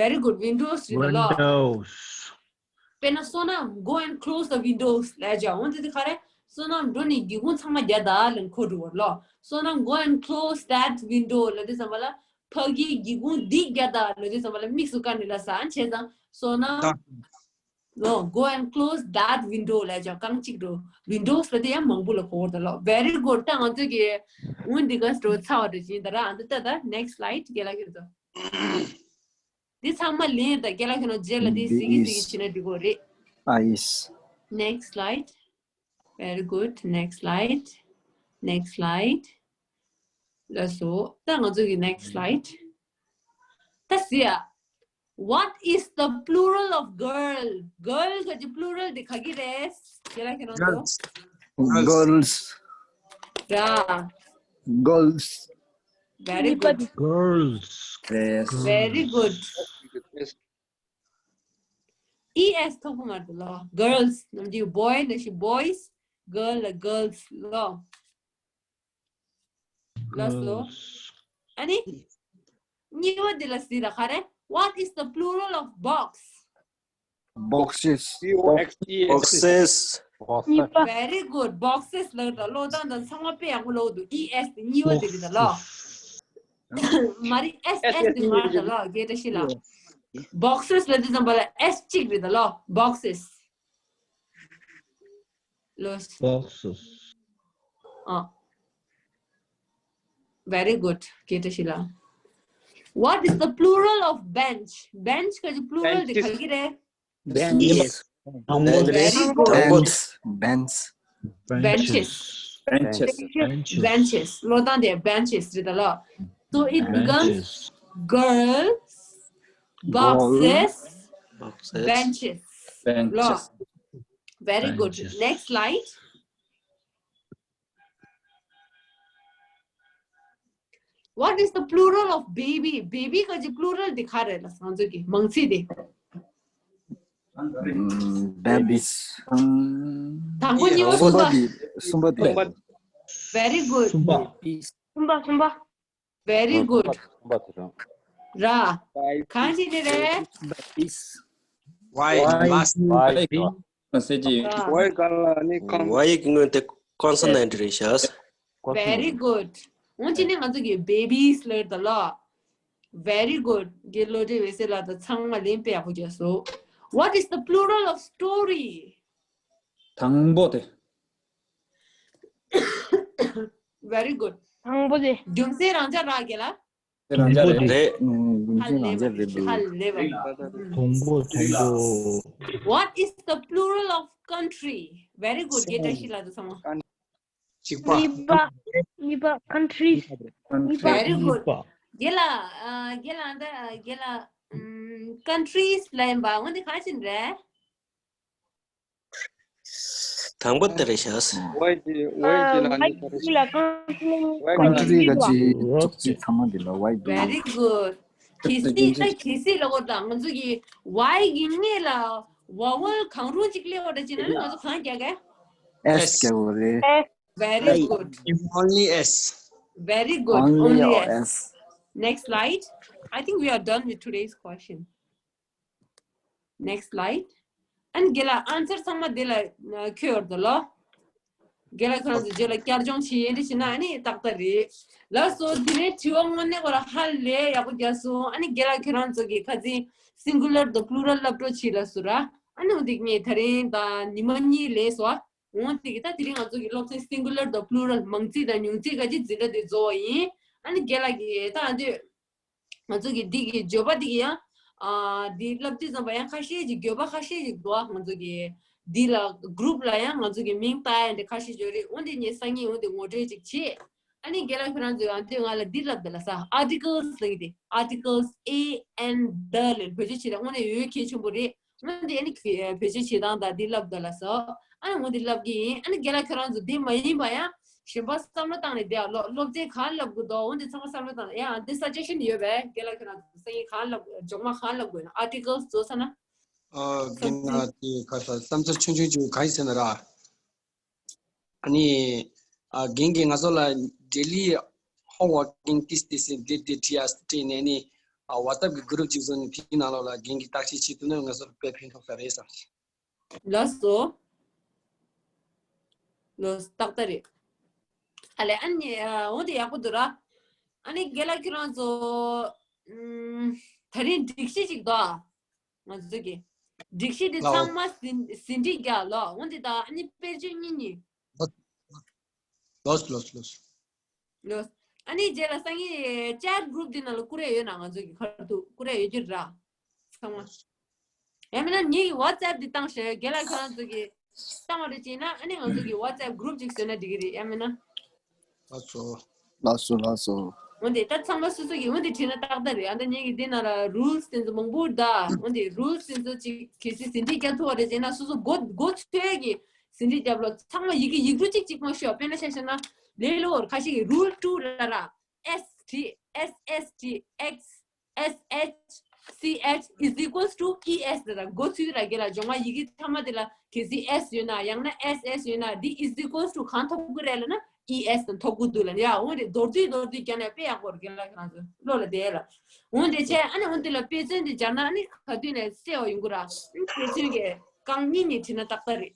Very good. Windows རེད་ལ། Windows. དཔེར་ན་བསོད་ནམས་go and close the windows ལབ་ཀྱང་འོན་ཏེ་དེ་ག་རེ། བསོད་ནམས་འགྲོ་ནས་སྒེའུ་ཁུང་ཚང་མ་རྒྱག་ད་ལབ་ཁོ་འགྲོ་བར་ལོ། བསོད་ནམས་go and close that window ལབ་དུས་ཙམ་པ་ལ་ཕ་གིའི་སྒེའུ་ཁུང་འདི་རྒྱག་ད་ལབ་དུས་ཙམ་པ་ལ་དམིགས་སུ་བཀར་ནས་ལ་ས་བྱས་ཙང་བསོད་ནམས། No, go and close that window ལབ་ཀྱང་རྐང་གཅིག་འགྲོ། windows ལབ་དེ་ཡང་མང་པོ་ལ་གོ་བར་ད་ལོ། Very good. ད་ང་ཚོ་གི་འོན་འདི་ག་འགྲོ་ཚར་བ་འགྲོ་བཞིན་ད་ར། ཨ་འདི་ལྟ་ད་next slide རྒན་ལགས་ཁྱེད་ཚོ། འདི་ཚང་མ་ལེན་ད་རྒན་ལགས་ཁྱེད་ཚོ་རྗེས་ལ་འདི་གཟིགས་གི་གཟིགས་གི་བྱེད་ན་འགྲིག་གོ་རེད། ཨ་ཡིས། Next slide. Very good. Next slide. Next slide. ལགས་སོ། ད་ང་ཚོ་གི་next slide. ད་ཟེར་ཡ། What is the plural of girl? Girl ག་ཅི་plural དེ་ག་གི་རེད། རྒན་ལགས་ཁྱེད་རང་ཚོ། Girls. ར། Girls. Very good. Girls. Yes. Very good. E S ཐོག་པོ་མ་རེད་ལོ། Girls ནམ་རྒྱུན་boy ནང་བཞིན་boys། girl ལ་girls ལོ། ལགས་སོ། Girls. ཨ་ནི། གཉིས་པ་འདི་ལ་ཟེར་ད་ག་རེ། What is the plural of box? Boxes. B O X E S. Boxes. Very good. Boxes ལབ་ད་ཀློག་སྟངས་དང་ཚང་མ་དཔེ་ཡག་པོ་ཀློག་འདུག E S དེ་གཉིས་པ་དེ་རེད་ད་ལོ། མ་རེད། S S དེ་མ་རེད་ད་ལོ། རྒན་བཀྲ་ཤིས་ལགས། Boxes ལབ་དུས་ཙམ་པ་ལ་S གཅིག་རེད་ད་ལོ། Boxes. ལོས། Boxes. ཨ། Very good རྒན་བཀྲ་ཤིས་ལགས། What is the plural of bench? Bench ག་ཅི་plural དེ་ག་གི་རེད། Bench. Very good. Bench. Bench. Benches. Benches. Benches. Benches. ཀློག་སྟངས་དེ་benches རེད་ད་ལོ། So it becomes girls, boxes, benches. ལོ། Very good. Next slide. What is the plural of baby? Baby ག་ཅི་plural དེ་ག་རེད་ལབ་ང་ཚོ་གི་མང་ཚིག་དེ། Babies. དང་པོ་གཉིས་པ་གསུམ་པ། གསུམ་པ་དེ། Very good. གསུམ་པ། གསུམ་པ། གསུམ་པ། Very good. གསུམ་པ་དེ་རང་། ར། གང་ཅི་དེ་རེད། Why? Last. Why? ཟེར་གྱི། ར། Why ག་ལ་ནི་གང་། Why གི་སྔོན་དེ་consonant རེད་ཤག Very good. འོན་ཅི་ནི་ང་ཚོ་གི་babies ལབ་ད་ལ། Very good. དགེ་བློ་གྲོས་འོད་ཟེར་ལགས་དང་ཚང་མ་ལན་དཔེ་ཡག་པོ་རྒྱག་སོང་། What is the plural of story? དང་པོ་དེ། Very good. དང་པོ་དེ། རྒྱུ་མཚན་རང་འཇགས་རག་གི་ལ། དེ་རང་འཇགས་རེད། རེད། རྒྱུ་མཚན་རང་འཇགས་རེད་འདུག་ཧ་ལས་པ། དང་པོ་དང་པོ། What is the plural of country? Very good. དགེ་བཀྲ་ཤིས་ལགས་དང་ཚང་མ། གཅིག་པ། གཉིས་པ། གཉིས་པ། countries. གཉིས་པ། Very good. གཉིས་པ། དགེ་ལགས། ཨ། དགེ་ལགས་ད་དགེ་ལགས། ཨམ། countries ལབ་ཡིན་པ་འོན་ཏེ་ག་ཅི་རེད། དང་པོ་དེ་རེད་ཤག Why གི་why གི་ལ་ནི་ག་རེ། ལ་country. Why གི་ལ་country ནི། ག་ཅི་ཙུག་ཙིག་ཚང་མ་འདི་ལ་why do you Very good. གལ་སྲིད་ད་གལ་སྲིད་ལ་གོ་ད་ང་ཚོ་གི་why གི་སྔོན་ལ་vowel གང་རུང་ཅིག་སླེབས་པ་འདྲ་བྱས་ན་ནི་ང་ཚོ་གང་རྒྱག་གི S རྒྱག་དགོས་རེད། Very good. Only S. Very good. Only Only your S. S. Next slide. I think we are done with today's question. Next slide. ཨ་ནི་དགེ་ལགས་answer ཚང་མ་དེ་ལ་ཨ་འཁོད་ཡོད་དོ་ལོ། དགེ་ལགས་ཁྱོད་རང་ཚོ་རྗེས་ལ་བསྐྱར་སྦྱོང་བྱེད་ཡིན་འདྲི་བྱེད་ན་ཨ་ནི་ཏག་ཏག་རེད། ལགས་སོ་དེ་ནས་དྲི་བ་དངོས་གནས་ཁོ་ར་ཧ་ལས་ཡག་པོ་རྒྱག་སོང་། ཨ་ནི་དགེ་ལགས་ཁྱོད་རང་ཚོ་གི་ཁ་ཚིག་singular དང་plural སློབ་གྲོགས་བྱེད་ལ་སུ་ར། ཨ་ནི་འོ་དེ་ངས་ད་རིང་དང་ཉི་མ་གཉིས་ལས་སོ། འོ་དེ་གི་ད་དེ་རིང་ང་ཚོ་གི་སློབ་ཚན་singular དང་plural མང་ཚིག་དང་ཉུང་ཚིག་ག་ཅི་འཛིན་གྲྭ་དེ་རྫོགས་པ་ཡིན། ཨ་ནི་དགེ་ལགས་ཀྱིས་ད་ཨ་འདོད། ང་ཚོ་གི་འདི་གི་བརྗོད་པ་འདི་གི་ཡང་། ཨ། འདི་བསླབ་དུས་ཙམ་པ་ཡང་ཁ་ཤས་ཀྱི་བརྗོད་པ་ཁ་ཤས་ཀྱི་འདུག་ང་ཚོ་གི་འདི་ལ་group ལ་ཡང་ང་ཚོ་གི་མིང་བཏགས་ཡ་འདི་ཁ་ཤས་བརྗོད་རེད། འོན་ཏེ་ངས་སང་ཉིན་འོན་ཏེ་ངོ་སྤྲོད་ཅིག་བྱེད། ཨ་ནི་དགེ་ལགས་ཁྱོད་རང་ཚོས་ཡང་དུས་ང་ལ་འདི་བསླབ་ད་ལ་ས་articles ལབ་ཀྱི་དེ་articles a and the ལབ་བེད་སྤྱོད་བྱེད་ད་དངོས་གནས་ཡོད་གལ་ཆེན་པོ་རེད། འོན་ཏེ་ཨ་ནི་བེད་སྤྱོད་བྱེད་སྟངས་དང་འདི་བསླབ་ད་ལ་ས། ཨ་ནི་འོན་ཏེ་བསླབ་ཀྱི་ཡིན། ཨ་ནི་དགེ་ལགས་ཁྱོད་རང་ཚོ་འདི་མ་ཡིན་པ་ཡང་། གཞན་པ་བསམ་བློ་བཏང་ནས་བསྡད་ཨ་ལོ། སློབ་ཚན་གང་བསླབ་དགོས་འདུག་འོན་ཏེ་ཚང་མ་བསམ་བློ་བཏང་ཡང་འདི་suggestion ཡོད་པས་དགེ་ལགས་ཁྱོད་རང་ཚོ་སང་ཉིན་གང་བསླབ་དགོས་ན་articles བཟོ་ས་ན། ཨ་དགེ་ན་དེ་ཁ་ས་བསམ་ཚུལ་ཆུང་ཆུང་ཅིག་ག་ཡིན་ཟེར་ན་ར། ཨ་ནི་ཨ་རྒན་གྱིས་ང་ཚོ་ལ་daily homework ཏིས་ཏིས་ཟེར་འདི་འདི་བྲིས་ཨ་བྲིས་ནས་ནི་ཨ་WhatsApp གི་group ཅིག་བཟོས་ནས་དེའི་ནང་ལོགས་ལ་རྒན་གྱིས་བརྟག་དཔྱད་བྱེད་ཐུབ་ན་ང་ཚོར་དཔེ་ཕན་ཐོགས་ས་རེད་བསམ། ལགས་སོ། ལགས་སོ་ཏག་ཏག་རེད། ཨ་ལས་ཨ་ནི་ཨ་འོ་དེ་ཡག་པོ་འདུག་ར། ཨ་ནི་དགེ་ལགས་ཁྱོད་རང་ཚོ་ཨུམ་ད་རིང་སྒྲིག་གཞི་ཅིག་འདུག་ཨ། ང་ཚོ་གི་སྒྲིག་གཞི་དེ་ལའོ། ཚང་མ་ཟིན་ཟིན་བྲིས་རྒྱག་ལོ། འོ་དེ་དང་ཨ་ནི་དཔེར་བརྗོད་གཉིས་གཉིས། ལོས་ལོས་ལོས། ལོས། ཨ་ནི་རྗེས་ལ་སང་ཉིན་chat group འདི་ནང་ལ་བསྐུར་ཡ་ཡོད་ན་ང་ཚོ་གི་ཁར་དུ་བསྐུར་ཡ་ཡོད་རྒྱུ་ར། ཚང་མ། ཡང་མིན་ན་ངའི་WhatsApp འདི་བཏང་ཤག་དགེ་ལགས་ཁྱོད་རང་ཚོ་གི་བཏང་བ་རེད་ཅེ་ན་ཨ་ནི་ང་ཚོ་གི་WhatsApp group ཅིག་བཟོས་ན་འགྲིག་གི་རེད་ཡང་མིན་ན། ལགས་སོ། ལགས་སོ་ལགས་སོ། འོན་ཏེ་ད་ཚང་མ་སོ་སོ་གི་འོན་ཏེ་བྲིས་ན་ཏག་ཏག་རེད། ཨ་ནི་ངེད་ཀྱི་འདི་ནང་ལ་rules དེ་ཚོ་མང་པོ་གདའ། འོན་ཏེ་rules དེ་ཚོ་ཅིག་གལ་སྲིད་ཟིན་བྲིས་རྒྱག་ཐུབ་པ་རེད་ཅེ་ན་སོ་སོ་མགོ་མགོ་ཚོས་ཀྱི་ཟིན་བྲིས་རྒྱབ་ལོ། ཚང་མ་ཡི་གེ་ཡིག་འབྲུ་གཅིག་གཅིག་མ་ཤོད། དཔེར་ན་ཆ་བཞག་ན་ལས་སླ་པོ་ཁ་ཤས་ཀྱི་rule two ལ་ར་S T S S T X S H C H is equals to E S ལ་ར་མགོ་ཚོས་ར་དགེ་ལགས་སྦྱོང་བ་ཡི་གེ་ཚང་མ་དེ་ལ་གལ་སྲིད་S ཡོད་ན་ཡང་ན་S S ཡོད་ན་འདི་is equals to གང་ཐོབ་ཀྱི་རེད་ལབ་ན། E S དང་ཐོབ་ཀྱི་འདུག་ལ་ཡ། འོ་རེད། མདོར་བསྡུས་མདོར་བསྡུས་རྒྱག་ན་དཔེ་ཡག་པོ་རེད། རྒན་ལགས་ཁྱེད་རང་ཚོ་བློ་ལ་བསྡད་ལ། འོ་འདི་བྱས་ཨ་ནི་འོ་འདི་ལ་དཔེ་མཚོན་འདི་སྦྱར་ན་ཨ་ནི་ག་དུས་ནས་གསལ་བ་ཡོང་གི་ར། ཨ་ནི་དཔེ་མཚོན་གྱི་རྐང་གཉིས་གཉིས་བྲིས་ན་ཏག་ཏག་རེད།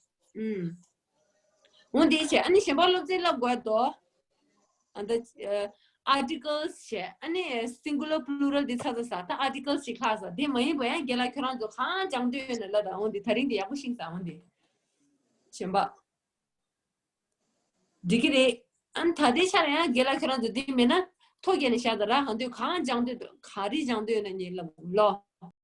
ཨུམ། འོ་འདི་བྱས་ཨ་ནི་གཞན་པ་སློབ་ཚན་བསླབ་དགོས་དོ། ཨ་ད་articles བྱས་ཨ་ནི་singular plural འདི་ཚ་ཚ་ས་ད་articles ཞིག་ལྷག་ས་དེ་མ་ཡིན་པ་ཡང་རྒན་ལགས་ཁྱེད་རང་ཚོ་གང་སྦྱང་འདོད་ཡོད་ན་ལབ་དང་། འོ་འདི་ད་རིང་འདི་ཡག་པོ་ཤེས་ས་འོ་འདི་གཞན་པ། འགྲིག་གི་རེད། ཨ་ནི་ད་ལྟའི་ཆར་ཡང་རྒན་ལགས་ཁྱེད་རང་ཚོ་འདི་མེད་ན་ཐོ་རྒྱག་ནས་བཞག་དང་ར། གང་འདོད་གང་སྦྱང་འདོད་འདོད་ག་རེ་སྦྱང་འདོད་ཡོད་ན་ངས་ལབ་ལོ།